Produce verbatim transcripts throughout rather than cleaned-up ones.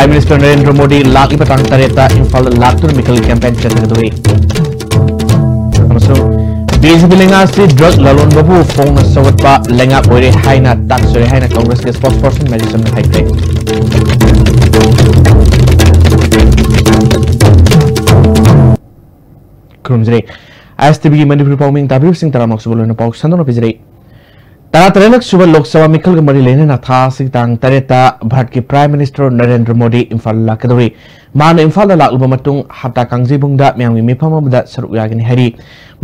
Prime Minister Narendra Modi ꯂꯥꯛꯂꯤꯕ ꯇꯥꯡ ꯇꯔꯦꯠꯇ ꯏꯝꯐꯥꯜꯗ ꯂꯥꯛꯇꯨꯅ ꯃꯤꯈꯜꯒꯤ campaign ꯆꯠꯊꯒꯗꯧꯔꯤ꯫ ꯑꯃꯁꯨꯡ BJP ꯂꯩꯉꯥꯛ ꯑꯁꯤ drug ꯂꯂꯣꯟꯕꯕꯨ ꯐꯣꯡꯅ ꯁꯧꯒꯠꯄ ꯂꯩꯉꯥꯛ ꯑꯣꯏꯔꯦ ꯍꯥꯏꯅ ꯇꯥꯛꯆꯔꯦ ꯍꯥꯏꯅ Congressꯀꯤ spokesperson ꯃꯦꯒꯁꯟꯅ ꯍꯥꯏꯈ꯭ꯔꯦ꯫ ꯈꯨꯔꯨꯝꯖꯔꯤ꯫ ISTVꯒꯤ ꯃꯅꯤꯄꯨꯔꯤ ꯄꯥꯎꯃꯤ ꯇꯥꯕꯤꯕꯁꯤꯡ ꯇꯔꯥꯃꯔꯛ ꯁꯨꯕ ꯂꯣꯏꯅ ꯄꯥꯎ ꯁꯟꯗꯣꯛꯅ ꯄꯤꯖꯔꯤ꯫ ꯇꯔꯥꯇꯔꯦꯠꯂꯛ ꯁꯨꯕ ꯂꯣꯛ ꯁꯚꯥ ꯃꯤꯈꯜꯒ ꯃꯔꯤ ꯂꯩꯅꯅ ꯊꯥ ꯑꯁꯤꯒꯤ ꯇꯥꯡ ꯇꯔꯦꯠꯇ ꯚꯥꯔꯠꯀꯤ Prime Minister ꯅꯔꯦꯟꯗ꯭ꯔ ꯃꯣꯗꯤ ꯏꯝꯐꯥꯜ ꯂꯥꯛꯀꯗꯧꯔꯤ꯫ ꯃꯍꯥꯛꯅ ꯏꯝꯐꯥꯜꯗ ꯂꯥꯛꯂꯨꯕ ꯃꯇꯨꯡ ꯍꯞꯇꯥ ꯀꯥꯡꯖꯩꯕꯨꯡꯗ ꯃꯤꯌꯥꯝꯒꯤ ꯃꯤꯐꯝ ꯑꯃꯗ ꯁꯔꯨꯛ ꯌꯥꯒꯅꯤ ꯍꯥꯏꯔꯤ꯫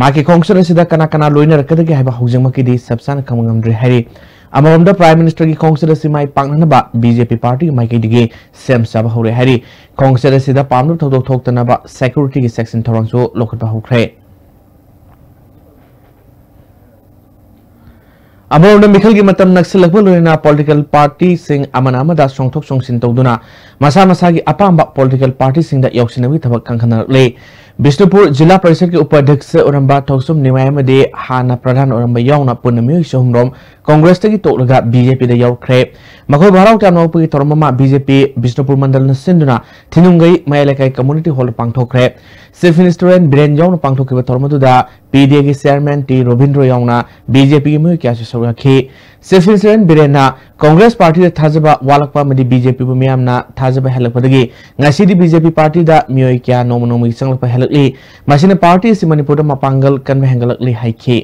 ꯃꯍꯥꯛꯀꯤ ꯈꯣꯡꯆꯠ ꯑꯁꯤꯗ ꯀꯅꯥ ꯀꯅꯥ ꯂꯣꯏꯅꯔꯛꯀꯗꯒꯦ ꯍꯥꯏꯕ ꯍꯧꯖꯤꯛꯃꯛꯀꯤꯗꯤ ꯆꯞ ꯆꯥꯅ ꯈꯪꯕ ꯉꯝꯗ꯭ꯔꯤ ꯍꯥꯏꯔꯤ꯫ ꯑꯃꯔꯣꯝꯗ Prime Ministerꯒꯤ ꯈꯣꯡꯆꯠ ꯑꯁꯤ ꯃꯥꯏ ꯄꯥꯛꯅꯅꯕ BJP partyꯒꯤ ꯃꯥꯏꯀꯩꯗꯒꯤ ꯁꯦꯝ ꯁꯥꯕ ꯍꯧꯔꯦ ꯍꯥꯏꯔꯤ꯫ ꯈꯣꯡꯆꯠ ꯑꯁꯤꯗ ꯄꯥꯝꯗꯕ ꯊꯧꯗꯣꯛ ꯊꯣꯛꯇꯅꯕ securityꯒꯤ section ꯊꯧꯔꯥꯡꯁꯨ ꯂꯧꯈꯠꯄ ꯍꯧꯈ꯭ꯔꯦ꯫ ꯑꯃꯔꯣꯝꯗ ꯃꯤꯈꯜꯒꯤ ꯃꯇꯝ ꯅꯛꯁꯤꯜꯂꯛꯄ ꯂꯣꯏꯅꯅ political partyꯁꯤꯡ ꯑꯃꯅ ꯑꯃꯗ ꯆꯣꯡꯊꯣꯛ ꯆꯣꯡꯁꯤꯟ ꯇꯧꯗꯨꯅ ꯃꯁꯥ ꯃꯁꯥꯒꯤ ꯑꯄꯥꯝꯕ political partyꯁꯤꯡꯗ ꯌꯥꯎꯁꯤꯟꯅꯕꯒꯤ ꯊꯕꯛ ꯀꯟꯈꯠꯅꯔꯛꯂꯤ꯫ ꯕꯤꯁꯅꯨꯄꯨꯔ ꯖꯤꯂꯥ ꯄꯔꯤꯁꯗꯀꯤ ꯎꯄꯥꯙ꯭ꯌꯛꯁ ꯑꯣꯏꯔꯝꯕ ꯊꯧꯁꯨꯝ ꯅꯤꯃꯥꯏ ꯑꯃꯗꯤ ꯍꯥꯟꯅ ꯄ꯭ꯔꯙꯥꯟ ꯑꯣꯏꯔꯝꯕ ꯌꯥꯎꯅ ꯄꯨꯟꯅ ꯃꯤꯑꯣꯏ ꯆꯍꯨꯝꯔꯣꯝ ꯀꯣꯡꯒ꯭ꯔꯦꯁꯇꯒꯤ ꯇꯣꯛꯂꯒ BJPꯗ ꯌꯥꯎꯈ꯭ꯔꯦ꯫ ꯃꯈꯣꯏꯕꯨ ꯍꯔꯥꯎ ꯇꯌꯥꯝꯅ ꯑꯣꯛꯄꯒꯤ ꯊꯧꯔꯝ ꯑꯃ BJP ꯕꯤꯁꯅꯨꯄꯨꯔ ꯃꯟꯗꯜꯅ ꯁꯤꯟꯗꯨꯅ ꯊꯤꯅꯨꯡꯒꯩ ꯃꯌꯥꯏ ꯂꯩꯀꯥꯏ community hallꯗ ꯄꯥꯡꯊꯣꯛꯈ꯭ꯔꯦ꯫ Chief Minister N Biren ꯌꯥꯎꯅ ꯄꯥꯡꯊꯣꯛꯈꯤꯕ ꯊꯧꯔꯝ ꯑꯗꯨꯗ PDAꯒꯤ chairman ꯇꯤ ꯔꯣꯕꯤꯟꯗ꯭ꯔꯣ ꯌꯥꯎꯅ BJPꯒꯤ ꯃꯤꯑꯣꯏ ꯀꯌꯥꯁꯨ ꯁꯔꯨꯛ ꯌꯥꯈꯤ꯫ Chief Minister N ꯕꯤꯔꯦꯟꯅ ꯀꯣꯡꯒ꯭ꯔꯦꯁ partyꯗ ꯊꯥꯖꯕ ꯋꯥꯠꯂꯛꯄ ꯑꯃꯗꯤ BJPꯕꯨ ꯃꯤꯌꯥꯝꯅ ꯊꯥꯖꯕ ꯍꯦꯜꯂꯛꯄꯗꯒꯤ ꯉꯁꯤꯗꯤ BJP partyꯗ ꯃꯤꯑꯣꯏ ꯀꯌꯥ ꯅꯣꯡꯃ ꯅꯣꯡꯃꯒꯤ ꯆꯪꯂꯛꯄ ꯍꯦꯜꯂꯛꯂꯤ꯫ ꯃꯁꯤꯅ party ꯑꯁꯤ ꯃꯅꯤꯄꯨꯔꯗ ꯃꯄꯥꯡꯒꯜ ꯀꯟꯕ ꯍꯦꯟꯒꯠꯂꯛꯂꯤ ꯍꯥꯏꯈꯤ꯫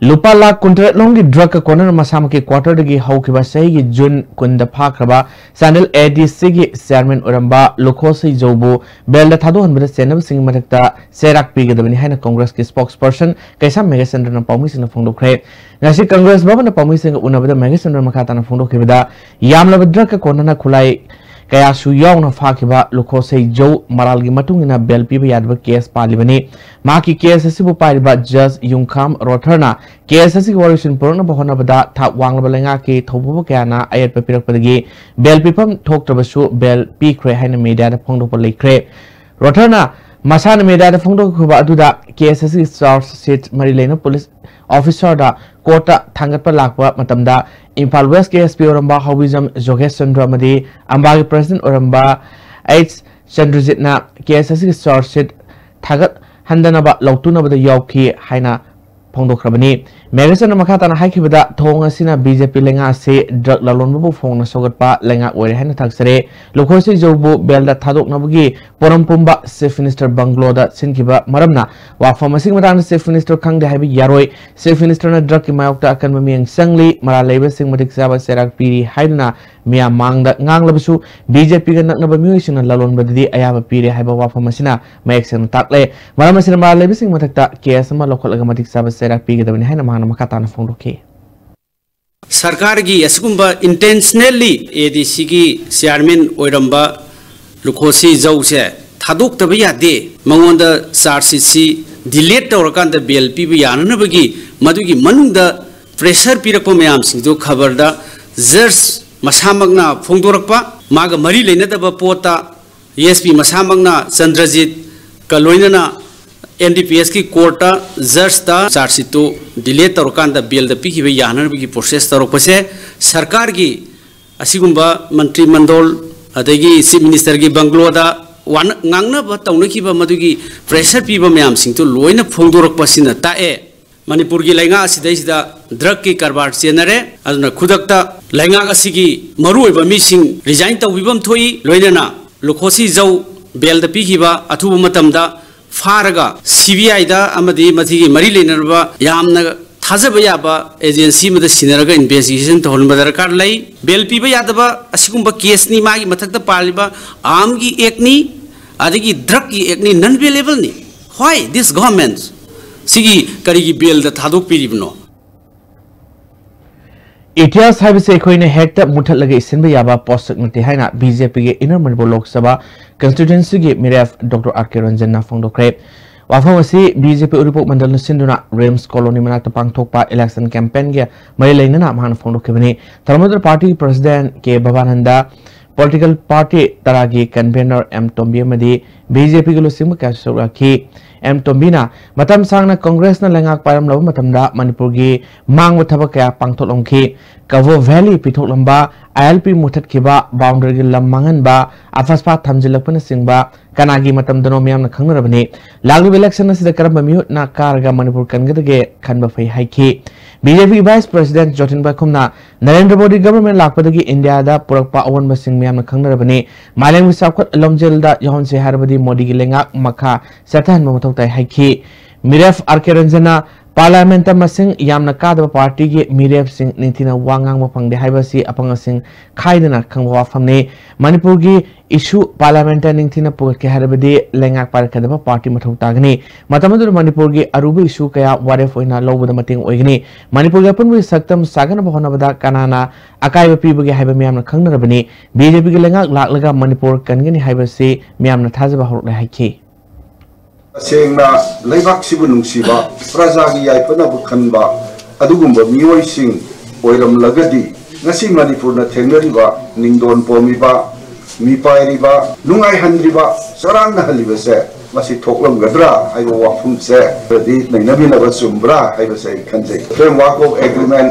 ꯂꯨꯄꯥ ꯂꯥꯈ ꯀꯨꯟꯇꯔꯦꯠ ꯂꯣꯝꯒꯤ drugꯀ ꯀꯣꯟꯅꯅ ꯃꯁꯥꯃꯛꯀꯤ quarterꯗꯒꯤ ꯍꯧꯈꯤꯕ ꯆꯍꯤꯒꯤ ꯖꯨꯟ ꯀꯨꯟꯗ ꯐꯥꯈ꯭ꯔꯕ ꯆꯥꯟꯗꯦꯜ ADCꯒꯤ chairman ꯑꯣꯏꯔꯝꯕ ꯂꯨꯈꯣ ꯁꯩꯖꯧꯕꯨ bailꯗ ꯊꯥꯗꯣꯛꯍꯟꯕꯗ ꯆꯦꯟꯅꯕꯁꯤꯡꯒꯤ ꯃꯊꯛꯇ ꯆꯩꯔꯥꯛ ꯄꯤꯒꯗꯕꯅꯤ ꯍꯥꯏꯅ ꯀꯣꯡꯒ꯭ꯔꯦꯁꯀꯤ spokesperson ꯀꯩꯁꯥꯝ ꯃꯦꯘꯆꯟꯗ꯭ꯔꯅ ꯄꯥꯎꯃꯤꯁꯤꯡꯗ ꯐꯣꯡꯗꯣꯛꯈ꯭ꯔꯦ꯫ ꯉꯁꯤ ꯀꯪꯒ꯭ꯔꯦꯁ ꯚꯕꯟꯗ ꯄꯥꯎꯃꯤꯁꯤꯡꯒ ꯎꯅꯕꯗ ꯃꯦꯘꯆꯟꯗ꯭ꯔꯅ ꯃꯈꯥ ꯇꯥꯅ ꯐꯣꯡꯗꯣꯛꯈꯤꯕꯗ, ꯌꯥꯝꯂꯕ drugꯀ ꯀꯣꯟꯅꯅ ꯈꯨꯠꯂꯥꯏ ꯀꯌꯥꯁꯨ ꯌꯥꯎꯅ ꯐꯥꯈꯤꯕ ꯂꯨꯈꯣ ꯁꯩꯖꯧ ꯃꯔꯥꯜꯒꯤ ꯃꯇꯨꯡ ꯏꯟꯅ bail ꯄꯤꯕ ꯌꯥꯗꯕ case ꯄꯥꯜꯂꯤꯕꯅꯤ꯫ ꯃꯍꯥꯛꯀꯤ case ꯑꯁꯤꯕꯨ ꯄꯥꯏꯔꯤꯕ judge ꯌꯨꯝꯈꯥꯝ ꯔꯣꯊꯔꯅ case ꯑꯁꯤꯒꯤ ꯋꯥꯔꯣꯏꯁꯤꯟ ꯄꯨꯔꯛꯅꯕ ꯍꯣꯠꯅꯕꯗ ꯊꯥꯛ ꯋꯥꯡꯂꯕ ꯂꯩꯉꯥꯛꯀꯤ ꯊꯧꯄꯨꯕ ꯀꯌꯥꯅ ꯑꯌꯦꯠꯄ ꯄꯤꯔꯛꯄꯗꯒꯤ bail ꯄꯤꯐꯝ ꯊꯣꯛꯇ꯭ꯔꯕꯁꯨ bail ꯄꯤꯈ꯭ꯔꯦ ꯍꯥꯏꯅ mediaꯗ ꯐꯣꯡꯗꯣꯛꯄ ꯂꯩꯈ꯭ꯔꯦ꯫ ꯔꯣꯊꯔꯅ ꯃꯁꯥꯅ ꯃꯦꯗꯤꯌꯥꯗ ꯐꯣꯡꯗꯣꯛꯈꯤꯕ ꯑꯗꯨꯗ, ꯀꯦꯁ ꯑꯁꯤꯒꯤ ꯆꯥꯔꯖ ꯁꯤꯠ ꯃꯔꯤ ꯂꯩꯅꯕ ꯄꯨꯂꯤꯁ ꯑꯣꯐꯤꯁꯥꯔꯗ ꯀꯣꯔꯠꯇ ꯊꯥꯡꯒꯠꯄ ꯂꯥꯛꯄ ꯃꯇꯝꯗ, ꯏꯝꯐꯥꯜ ꯋꯦꯁꯀꯤ ꯑꯦꯁ ꯄꯤ ꯑꯣꯏꯔꯝꯕ ꯍꯧꯕꯤꯖꯝ ꯖꯣꯒꯦꯁ ꯆꯟꯗ꯭ꯔ ꯑꯃꯗꯤ ꯑꯝꯕꯥꯒꯤ ꯄ꯭ꯔꯦꯁꯤꯗꯦꯟꯠ ꯑꯣꯏꯔꯝꯕ ꯑꯩꯆ ꯆꯟꯗ꯭ꯔꯖꯤꯠꯅ ꯀꯦꯁ ꯑꯁꯤꯒꯤ ꯆꯥꯔꯖ ꯁꯤꯠ ꯊꯥꯒꯠꯍꯟꯗꯅꯕ ꯂꯧꯊꯣꯛꯅꯕꯗ ꯌꯥꯎꯈꯤ ꯍꯥꯏꯅ ꯐꯣꯡꯗꯣꯛꯈ꯭ꯔꯕꯅꯤ꯫ ꯃꯦꯒꯁꯟꯅ ꯃꯈꯥ ꯇꯥꯅ ꯍꯥꯏꯈꯤꯕꯗ, ꯊꯧꯑꯣꯡ ꯑꯁꯤꯅ ꯕꯤ ꯖꯦ ꯄꯤ ꯂꯩꯉꯥꯛ ꯑꯁꯤ ꯗ꯭ꯔꯒ ꯂꯂꯣꯟꯕꯕꯨ ꯐꯣꯡꯅ ꯁꯧꯒꯠꯄ ꯂꯩꯉꯥꯛ ꯑꯣꯏꯔꯦ ꯍꯥꯏꯅ ꯊꯥꯛꯆꯔꯦ꯫ ꯂꯨꯈꯣꯁꯤ ꯖꯧꯕꯨ ꯕꯦꯜꯗ ꯊꯥꯗꯣꯛꯅꯕꯒꯤ ꯄꯣꯔꯝ ꯄꯨꯝꯕ ꯆꯤꯐ ꯃꯤꯅꯤꯁꯇꯔ ꯕꯪꯒ꯭ꯂꯣꯗ ꯁꯤꯟꯈꯤꯕ ꯃꯔꯝꯅ, ꯋꯥꯐꯝ ꯑꯁꯤꯒꯤ ꯃꯇꯥꯡꯗ ꯆꯤꯐ ꯃꯤꯅꯤꯁꯇꯔ ꯈꯪꯗꯦ ꯍꯥꯏꯕ ꯌꯥꯔꯣꯏ꯫ ꯆꯤꯐ ꯃꯤꯅꯤꯁꯇꯔꯅ ꯗ꯭ꯔꯒꯀꯤ ꯃꯥꯌꯣꯛꯇ ꯑꯀꯟꯕ ꯃꯤꯠꯌꯦꯡ ꯆꯪꯂꯤ, ꯃꯔꯥꯜ ꯂꯩꯕꯁꯤꯡ ꯃꯇꯤꯛ ꯆꯥꯕ ꯆꯩꯔꯥꯛ ꯄꯤꯔꯤ ꯍꯥꯏꯗꯨꯅ ꯃꯤꯌꯥꯝ ꯃꯥꯡꯗ ꯉꯥꯡꯂꯕꯁꯨ, ꯕꯤ ꯖꯦ ꯄꯤꯒ ꯅꯛꯅꯕ ꯃꯤꯑꯣꯏꯁꯤꯡꯅ ꯂꯂꯣꯟꯕꯗꯗꯤ ꯑꯌꯥꯕ ꯄꯤꯔꯦ ꯍꯥꯏꯕ ꯋꯥꯐꯝ ꯑꯁꯤꯅ ꯃꯌꯦꯛ ꯁꯦꯡꯅ ꯇꯥꯛꯂꯦ꯫ ꯃꯔꯝ ꯑꯁꯤꯅ ꯃꯔꯥꯜ ꯂꯩꯕꯁꯤꯡ ꯃꯊꯛꯇ ꯀꯦꯁ ꯑꯃ ꯂꯧꯈꯠꯂꯒ ꯃꯇꯤꯛ ꯆꯥꯕ ꯆꯩꯔꯥꯛ ꯄꯤꯒꯗꯕꯅꯤ ꯍꯥꯏꯅ ꯃꯍꯥꯛꯅ ꯃꯈꯥ ꯇꯥꯅ ꯐꯣꯡꯗꯣꯛꯈꯤ꯫ ꯁꯔꯀꯥꯔꯒꯤ ꯑꯁꯤꯒꯨꯝꯕ intentionally A D C ꯒꯤ chairman ꯑꯣꯏꯔꯝꯕ ꯂꯨꯈꯣꯁꯤ ꯖꯧꯁꯦ ꯊꯥꯗꯣꯛꯇꯕ ꯌꯥꯗꯦ꯫ ꯃꯉꯣꯟꯗ charge sheet ꯁꯤ delete ꯇꯧꯔꯀꯥꯟꯗ bail ꯄꯤꯕ ꯌꯥꯅꯅꯕꯒꯤ ꯃꯗꯨꯒꯤ ꯃꯅꯨꯡꯗ pressure ꯄꯤꯔꯛꯄ ꯃꯌꯥꯝꯁꯤꯡꯗꯨ ꯈꯕꯔꯗ judge ꯃꯁꯥꯃꯛꯅ ꯐꯣꯡꯗꯣꯔꯛꯄ, ꯃꯥꯒ ꯃꯔꯤ ꯂꯩꯅꯗꯕ ꯄꯣꯠꯇ ꯑꯦꯁ ꯄꯤ ꯃꯁꯥꯃꯛꯅ ꯆꯟꯗ꯭ꯔꯖꯤꯠꯀ ꯂꯣꯏꯅꯅ N D P S ꯀꯤ ꯀꯣꯔꯠꯇ ꯖꯖꯇ ꯆꯥꯔꯖ ꯁꯤꯠꯇꯨ ꯗꯤꯂꯦ ꯇꯧꯔꯀꯥꯟꯗ ꯕꯦꯜꯗ ꯄꯤꯈꯤꯕ ꯌꯥꯅꯅꯕꯒꯤ ꯄ꯭ꯔꯣꯁꯦꯁ ꯇꯧꯔꯛꯄꯁꯦ ꯁꯔꯀꯥꯔꯒꯤ ꯑꯁꯤꯒꯨꯝꯕ ꯃꯟꯇ꯭ꯔꯤ ꯃꯟꯗꯣꯜ ꯑꯗꯒꯤ ꯆꯤꯐ ꯃꯤꯅꯤꯁꯇꯔꯒꯤ ꯕꯪꯒ꯭ꯂꯣꯗ ꯋꯥꯅ-, ꯉꯥꯡꯅꯕ ꯇꯧꯅꯈꯤꯕ ꯃꯗꯨꯒꯤ ꯄ꯭ꯔꯦꯁꯔ ꯄꯤꯕ ꯃꯌꯥꯝꯁꯤꯡꯗꯨ ꯂꯣꯏꯅ ꯐꯣꯡꯗꯣꯔꯛꯄ ꯑꯁꯤꯅ ꯇꯥꯛꯑꯦ꯫ ꯃꯅꯤꯄꯨꯔꯒꯤ ꯂꯩꯉꯥꯛ ꯑꯁꯤꯗꯩꯁꯤꯗ ꯗ꯭ꯔꯒꯀꯤ ꯀꯔꯕꯥꯔ ꯆꯦꯟꯅꯔꯦ꯫ ꯑꯗꯨꯅ ꯈꯨꯗꯛꯇ ꯂꯩꯉꯥꯛ ꯑꯁꯤꯒꯤ ꯃꯔꯨꯑꯣꯏꯕ ꯃꯤꯁꯤꯡ ꯔꯤꯖꯥꯏꯟ ꯇꯧꯕꯤꯕ ꯑꯃ ꯊꯣꯛꯏ, ꯂꯣꯏꯅꯅ ꯂꯨꯈꯣꯁꯤ ꯖꯧ ꯕꯦꯜꯗ ꯄꯤꯈꯤꯕ ꯑꯊꯨꯕ ꯃꯇꯝꯗ ꯐꯥꯔꯒ ꯁꯤ ꯕꯤ ꯑꯥꯏꯗ ꯑꯃꯗꯤ ꯃꯁꯤꯒꯤ ꯃꯔꯤ ꯂꯩꯅꯔꯕ ꯌꯥꯝꯅ ꯊꯥꯖꯕ ꯌꯥꯕ ꯑꯦꯖꯦꯟꯁꯤ ꯑꯃꯗ ꯁꯤꯟꯅꯔꯒ ꯏꯟꯚꯦꯁꯇꯤꯒꯦꯁꯟ ꯇꯧꯍꯟꯕ ꯗꯔꯀꯥꯔ ꯂꯩ꯫ ꯕꯦꯜ ꯄꯤꯕ ꯌꯥꯗꯕ ꯑꯁꯤꯒꯨꯝꯕ ꯀꯦꯁꯅꯤ, ꯃꯥꯒꯤ ꯃꯊꯛꯇ ꯄꯥꯜꯂꯤꯕ ꯑꯥꯔꯝꯒꯤ ꯑꯦꯛꯅꯤ, ꯑꯗꯒꯤ ꯗ꯭ꯔꯒꯀꯤ acne, non ꯕꯦꯂꯦꯕꯜꯅꯤ꯫ Why this government? ꯁꯤꯒꯤ ꯀꯔꯤꯒꯤ ꯕꯦꯜꯗ ꯊꯥꯗꯣꯛꯄꯤꯔꯤꯕꯅꯣ? ꯏꯇꯤꯍꯥꯁ ꯍꯥꯏꯕꯁꯤ ꯑꯩꯈꯣꯏꯅ ꯍꯦꯛꯇ ꯃꯨꯠꯊꯠꯂꯒ ꯏꯁꯤꯟꯕ ꯌꯥꯕ ꯄꯣꯠꯁꯛ ꯅꯠꯇꯦ ꯍꯥꯏꯅ ꯕꯤ ꯖꯦ ꯄꯤꯒꯤ ꯏꯟꯅꯔ ꯃꯅꯤꯄꯨꯔ ꯂꯣꯛ ꯁꯚꯥ ꯀꯟꯁꯇꯤꯇ꯭ꯋꯦꯟꯁꯤꯒꯤ ꯃꯤꯔꯦꯞ ꯗꯣꯛꯇꯔ ꯑꯥꯔ ꯀꯦ ꯔꯟꯖꯟꯅ ꯐꯣꯡꯗꯣꯛꯈ꯭ꯔꯦ꯫ ꯋꯥꯐꯝ ꯑꯁꯤ ꯕꯤ ꯖꯦ ꯄꯤ ꯎꯔꯤꯄꯣꯛ ꯃꯟꯗꯜꯅ ꯁꯤꯟꯗꯨꯅ ꯔꯤꯝꯁ ꯀꯣꯂꯣꯅꯤ ꯃꯅꯥꯛꯇ ꯄꯥꯡꯊꯣꯛꯄ ꯏꯂꯦꯛꯁꯟ ꯀꯦꯝꯄꯦꯟꯒ ꯃꯔꯤ ꯂꯩꯅꯅ ꯃꯍꯥꯛꯅ ꯐꯣꯡꯗꯣꯛꯈꯤꯕꯅꯤ꯫ ꯊꯔꯃꯣꯗꯔ ꯄꯥꯔꯇꯤꯒꯤ ꯄ꯭ꯔꯁꯤꯗꯦꯟꯠ ꯀꯦ ꯚꯕꯥꯅꯟꯗ, ꯄꯣꯂꯤꯇꯤꯀꯦꯜ ꯄꯥꯔꯇꯤ ꯇꯔꯥꯒꯤ ꯀꯟꯚꯦꯅꯔ ꯑꯦꯝ ꯇꯣꯝꯕꯤ ꯑꯃꯗꯤ ꯕꯤ ꯖꯦ ꯄꯤꯒꯤ ꯂꯨꯆꯤꯡꯕ ꯀꯌꯥꯁꯨ ꯁꯔꯨꯛ ꯌꯥꯈꯤ꯫ ꯑꯦꯝ ꯇꯣꯝꯕꯤꯅ ꯃꯇꯝ ꯁꯥꯡꯅ ꯀꯪꯒ꯭ꯔꯦꯁꯅ ꯂꯩꯉꯥꯛ ꯄꯥꯏꯔꯝꯂꯕ ꯃꯇꯝꯗ ꯃꯅꯤꯄꯨꯔꯒꯤ ꯃꯥꯡꯕ ꯊꯕꯛ ꯀꯌꯥ ꯄꯥꯡꯊꯣꯛꯂꯝꯈꯤ꯫ ꯀꯕꯣ ꯚꯦꯂꯤ ꯄꯤꯊꯣꯛꯂꯝꯕ, ꯑꯥꯏ ꯑꯦꯜ ꯄꯤ ꯃꯨꯊꯠꯈꯤꯕ, ꯕꯥꯎꯟꯗꯔꯤꯒꯤ ꯂꯝ ꯃꯥꯡꯍꯟꯕ, ꯑꯐꯁꯄꯥ ꯊꯝꯖꯤꯜꯂꯛꯄꯅꯆꯤꯡꯕ ꯀꯅꯥꯒꯤ ꯃꯇꯝꯗꯅꯣ ꯃꯤꯌꯥꯝꯅ ꯈꯪꯅꯔꯕꯅꯤ꯫ ꯂꯥꯛꯂꯤꯕ election ꯑꯁꯤꯗ ꯀꯔꯝꯕ ꯃꯤꯍꯨꯠꯅ ꯀꯥꯔꯒ ꯃꯅꯤꯄꯨꯔ ꯀꯟꯒꯗꯒꯦ ꯈꯟꯕ ꯐꯩ ꯍꯥꯏꯈꯤ꯫ ꯕꯤ ꯖꯦ ꯄꯤꯒꯤ vice president ꯖꯣꯇꯤꯟ ꯄꯥꯏꯈꯨꯝꯅ ꯅꯔꯦꯟꯗ꯭ꯔ ꯃꯣꯗꯤ government ꯂꯥꯛꯄꯗꯒꯤ ꯏꯟꯗꯤꯌꯥꯗ ꯄꯨꯔꯛꯄ ꯑꯑꯣꯟꯕꯁꯤꯡ ꯃꯤꯌꯥꯝꯅ ꯈꯪꯅꯔꯕꯅꯤ꯫ ꯃꯥꯂꯦꯝꯒꯤ ꯆꯥꯎꯈꯠ ꯂꯝꯖꯦꯜꯗ ꯌꯥꯎꯍꯟꯁꯦ ꯍꯥꯏꯔꯕꯗꯤ ꯃꯣꯗꯤꯒꯤ ꯂꯩꯉꯥꯛ ꯃꯈꯥ ꯆꯠꯊꯍꯟꯕ ꯃꯊꯧ ꯇꯥꯏ ꯍꯥꯏꯈꯤ꯫ ꯃꯤꯔꯦꯞ ꯑꯥꯔ ꯀꯦ ꯔꯟꯖꯟꯅ parliament ꯇ ꯃꯁꯤꯡ ꯌꯥꯝꯅ ꯀꯥꯗꯕ party ꯒꯤ ꯃꯤꯔꯦꯞꯁꯤꯡ ꯅꯤꯡꯊꯤꯅ ꯋꯥ ꯉꯥꯡꯕ ꯐꯪꯗꯦ ꯍꯥꯏꯕꯁꯤ ꯑꯄꯪꯁꯤꯡ ꯈꯥꯏꯗꯅ ꯈꯪꯕ ꯋꯥꯐꯝꯅꯤ꯫ ꯃꯅꯤꯄꯨꯔꯒꯤ issue parliament ꯇ ꯅꯤꯡꯊꯤꯅ ꯄꯨꯈꯠꯀꯦ ꯍꯥꯏꯔꯕꯗꯤ ꯂꯩꯉꯥꯛ ꯄꯥꯏꯔꯛꯀꯗꯕ party ꯃꯊꯧ ꯇꯥꯒꯅꯤ꯫ ꯃꯇꯝ ꯑꯗꯨꯗ ꯃꯅꯤꯄꯨꯔꯒꯤ ꯑꯔꯨꯕ issue ꯀꯌꯥ ꯋꯥꯔꯦꯞ ꯑꯣꯏꯅ ꯂꯧꯕꯗ ꯃꯇꯦꯡ ꯑꯣꯏꯒꯅꯤ꯫ ꯃꯅꯤꯄꯨꯔꯒꯤ ꯑꯄꯨꯟꯕꯒꯤ ꯁꯛꯇꯝ ꯁꯥꯒꯠꯅꯕ ꯍꯣꯠꯅꯕꯗ ꯀꯅꯥꯅ ꯑꯀꯥꯏꯕ ꯄꯤꯕꯒꯦ ꯍꯥꯏꯕ ꯃꯤꯌꯥꯝꯅ ꯈꯪꯅꯔꯕꯅꯤ꯫ ꯕꯤ ꯖꯦ ꯄꯤꯒꯤ ꯂꯩꯉꯥꯛ ꯂꯥꯛꯂꯒ ꯃꯅꯤꯄꯨꯔ ꯀꯟꯒꯅꯤ ꯍꯥꯏꯕꯁꯤ ꯃꯤꯌꯥꯝꯅ ꯊꯥꯖꯕ ꯍꯧꯔꯛꯂꯦ ꯍꯥꯏꯈꯤ꯫ ꯇꯁꯦꯡꯅ ꯂꯩꯕꯥꯛꯁꯤꯕꯨ ꯅꯨꯡꯁꯤꯕ, ꯄ꯭ꯔꯖꯥꯒꯤ ꯌꯥꯏꯐꯅꯕ ꯈꯟꯕ ꯑꯗꯨꯒꯨꯝꯕ ꯃꯤꯑꯣꯏꯁꯤꯡ ꯑꯣꯏꯔꯝꯂꯒꯗꯤ ꯉꯁꯤ ꯃꯅꯤꯄꯨꯔꯅ ꯊꯦꯡꯅꯔꯤꯕ ꯅꯤꯡꯗꯣꯟ ꯄꯣꯝꯃꯤꯕ, ꯃꯤꯄꯥꯏꯔꯤꯕ, ꯅꯨꯡꯉꯥꯏꯍꯟꯗ꯭ꯔꯤꯕ, ꯆꯔꯥꯡꯅꯍꯜꯂꯤꯕꯁꯦ ꯃꯁꯤ ꯊꯣꯛꯂꯝꯒꯗ꯭ꯔꯥ ꯍꯥꯏꯕ ꯋꯥꯐꯝꯁꯦ ꯈꯔꯗꯤ ꯅꯩꯅꯃꯤꯟꯅꯕ ꯆꯨꯝꯕ꯭ꯔꯥ ꯍꯥꯏꯕꯁꯦ ꯑꯩ ꯈꯟꯖꯩ꯫ Framework of Agreement,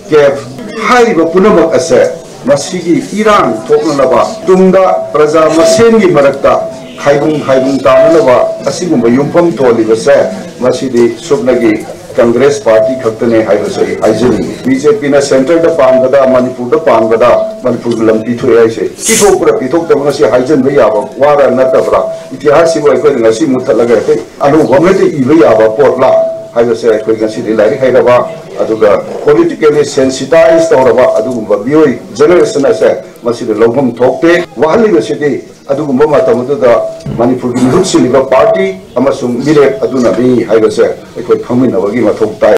ꯀꯦꯞ ꯍꯥꯏꯔꯤꯕ ꯄꯨꯝꯅꯃꯛ ꯑꯁꯦ ꯃꯁꯤꯒꯤ ꯏꯔꯥꯡ ꯊꯣꯛꯅꯅꯕ, ꯇꯨꯡꯗ ꯄ꯭ꯔꯖꯥ ꯃꯁꯦꯟꯒꯤ ꯃꯔꯛꯇ ꯈꯥꯏꯕꯨꯡ ꯈꯥꯏꯕꯨꯡ ꯇꯥꯅꯅꯕ ꯑꯁꯤꯒꯨꯝꯕ ꯌꯨꯝꯐꯝ ꯊꯣꯜꯂꯤꯕꯁꯦ ꯃꯁꯤꯗꯤ ꯁꯨꯞꯅꯒꯤ ꯀꯪꯒ꯭ꯔꯦꯁ party ꯈꯛꯇꯅꯦ ꯍꯥꯏꯕꯁꯦ ꯑꯩ ꯍꯥꯏꯖꯅꯤꯡꯏ꯫ ꯕꯤ ꯖꯦ ꯄꯤꯅ centre ꯗ ꯄꯥꯟꯕꯗ, ꯃꯅꯤꯄꯨꯔꯗ ꯄꯥꯟꯕꯗ ꯃꯅꯤꯄꯨꯔꯒꯤ ꯂꯝ ꯄꯤꯊꯣꯛꯑꯦ ꯍꯥꯏꯁꯦ ꯄꯤꯊꯣꯛꯄ꯭ꯔꯥ ꯄꯤꯊꯣꯛꯇꯕ꯭ꯔꯥ ꯉꯁꯤ ꯍꯥꯏꯖꯤꯟꯕ ꯌꯥꯕ ꯋꯥꯔ ꯅꯠꯇꯕ꯭ꯔꯥ? ꯏꯇꯤꯍꯥꯁꯁꯤꯕꯨ ꯑꯩꯈꯣꯏꯅ ꯉꯁꯤ ꯃꯨꯠꯊꯠꯂꯒ ꯍꯦꯛꯇ ꯑꯅꯧꯕ ꯑꯃ ꯍꯦꯛꯇ ꯏꯕ ꯌꯥꯕ ꯄꯣꯠꯂꯥ ꯍꯥꯏꯕꯁꯦ ꯑꯩꯈꯣꯏ ꯉꯁꯤꯗꯤ ꯂꯥꯏꯔꯤꯛ ꯍꯩꯔꯕ ꯑꯗꯨꯒ politically sensitized ꯇꯧꯔꯕ ꯑꯗꯨꯒꯨꯝꯕ ꯃꯤꯑꯣꯏ generation ꯑꯁꯦ ꯃꯁꯤꯗ ꯂꯧꯐꯝ ꯊꯣꯛꯇꯦ꯫ ꯋꯥꯍꯜꯂꯤꯕꯁꯤꯗꯤ ꯑꯗꯨꯒꯨꯝꯕ ꯃꯇꯝ ꯑꯗꯨꯗ ꯃꯅꯤꯄꯨꯔꯒꯤ ꯃꯤꯍꯨꯠ ꯁꯤꯜꯂꯤꯕ party ꯑꯃꯁꯨꯡ ꯃꯤꯔꯦꯞ ꯑꯗꯨꯅꯅꯤ ꯍꯥꯏꯕꯁꯦ ꯑꯩꯈꯣꯏ ꯈꯪꯃꯤꯟꯅꯕꯒꯤ ꯃꯊꯧ ꯇꯥꯏ꯫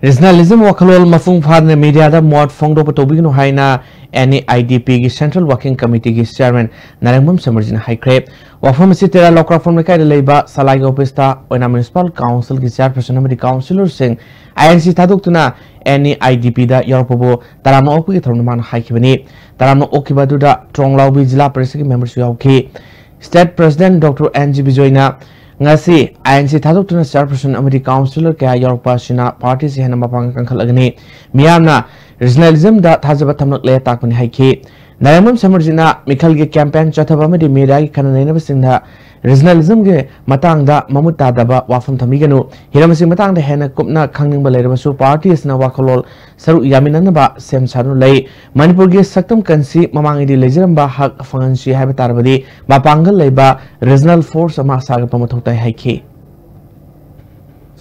Regionalism ꯋꯥꯈꯜꯂꯣꯟ ꯃꯄꯨꯡ ꯐꯥꯗꯅ media ꯗ ꯃꯣꯠ ꯐꯣꯡꯗꯣꯛꯄ ꯇꯧꯕꯤꯒꯅꯨ ꯍꯥꯏꯅ ꯑꯦꯟ ꯏ ꯑꯥꯏ ꯗꯤ ꯄꯤ ꯒꯤ Central Working Committee ꯒꯤ Chairman ꯅꯥꯔꯦꯡꯕꯝ ꯁꯃꯔꯖꯤꯅ ꯍꯥꯏꯈ꯭ꯔꯦ꯫ ꯋꯥꯐꯝ ꯑꯁꯤ ꯇꯦꯔꯥ ꯂꯧꯀ꯭ꯔꯥꯛꯐꯝ ꯂꯩꯀꯥꯏꯗ ꯂꯩꯕ ꯁꯂꯥꯏꯒꯤ office ꯇ ꯑꯣꯏꯅꯥꯝ Municipal Council ꯒꯤ Chairperson ꯑꯃꯗꯤ Councillor ꯁꯤꯡ ꯑꯥꯏ ꯑꯦꯟ ꯁꯤ ꯊꯥꯗꯣꯛꯇꯨꯅ ꯑꯦꯟ ꯏ ꯑꯥꯏ ꯗꯤ ꯄꯤ ꯗ ꯌꯥꯎꯔꯛꯄꯕꯨ ꯇꯔꯥꯝꯅ ꯑꯣꯛꯄꯒꯤ ꯊꯧꯔꯝꯗ ꯃꯥꯅ ꯍꯥꯏꯈꯤꯕꯅꯤ꯫ ꯇꯔꯥꯝꯅ ꯑꯣꯛꯈꯤꯕ ꯑꯗꯨꯗ ꯇ꯭ꯔꯣꯡꯂꯥꯎꯕꯤ ꯖꯤꯂꯥ ꯄꯔꯤꯁꯠꯀꯤ ꯃꯦꯝꯕꯔꯁꯨ ꯌꯥꯎꯈꯤ꯫ State president doctor N G ꯕꯤꯖꯣꯏꯅ ꯉꯁꯤ ꯑꯥꯏ ꯑꯦꯟ ꯁꯤ ꯊꯥꯗꯣꯛꯇꯨꯅ ꯆꯦꯌꯔꯄꯔꯁꯟ ꯑꯃꯗꯤ ꯀꯥꯎꯟꯁꯤꯂꯔ ꯀꯌꯥ ꯌꯥꯎꯔꯛꯄ ꯑꯁꯤꯅ ꯄꯥꯔꯇꯤꯁꯤ ꯍꯦꯟꯅ ꯃꯄꯥꯡꯒꯜ ꯀꯟꯈꯠꯂꯒꯅꯤ꯫ ꯃꯤꯌꯥꯝꯅ ꯔꯤꯖꯅꯦꯂꯤꯖꯝꯗ ꯊꯥꯖꯕ ꯊꯝꯂꯛꯂꯦ ꯇꯥꯛꯄꯅꯤ ꯍꯥꯏꯈꯤ꯫ ꯅꯥꯔꯦꯝꯕꯝ ꯁꯃꯔꯖꯤꯠꯅ ꯃꯤꯈꯜꯒꯤ ꯀꯦꯝꯄꯦꯟ ꯆꯠꯊꯕ ꯑꯃꯗꯤ ꯃꯤꯗꯤꯌꯥꯒꯤ ꯈꯟꯅ ꯅꯩꯅꯕꯁꯤꯡꯗ ꯔꯤꯖꯅꯦꯂꯤꯖꯝꯒꯤ ꯃꯇꯥꯡꯗ ꯃꯃꯨꯠ ꯇꯥꯗꯕ ꯋꯥꯐꯝ ꯊꯝꯕꯤꯒꯅꯨ꯫ ꯍꯤꯔꯝ ꯑꯁꯤꯒꯤ ꯃꯇꯥꯡꯗ ꯍꯦꯟꯅ ꯀꯨꯞꯅ ꯈꯪꯅꯤꯡꯕ ꯂꯩꯔꯕꯁꯨ ꯄꯥꯔꯇꯤ ꯑꯁꯤꯅ ꯋꯥꯈꯜꯂꯣꯟ ꯁꯔꯨꯛ ꯌꯥꯃꯤꯟꯅꯅꯕ ꯁꯦꯝ ꯁꯥꯗꯨꯅ ꯂꯩ꯫ ꯃꯅꯤꯄꯨꯔꯒꯤ ꯁꯛꯇꯝ ꯀꯟꯁꯤ ꯃꯃꯥꯡꯉꯩꯗꯤ ꯂꯩꯖꯔꯝꯕ ꯍꯛ ꯐꯪꯍꯟꯁꯤ ꯍꯥꯏꯕ ꯇꯥꯔꯕꯗꯤ ꯃꯄꯥꯡꯒꯜ ꯂꯩꯕ ꯔꯤꯖꯅꯦꯜ ꯐꯣꯔꯁ ꯑꯃ ꯁꯥꯒꯠꯄ ꯃꯊꯧ ꯇꯥꯏ ꯍꯥꯏꯈꯤ꯫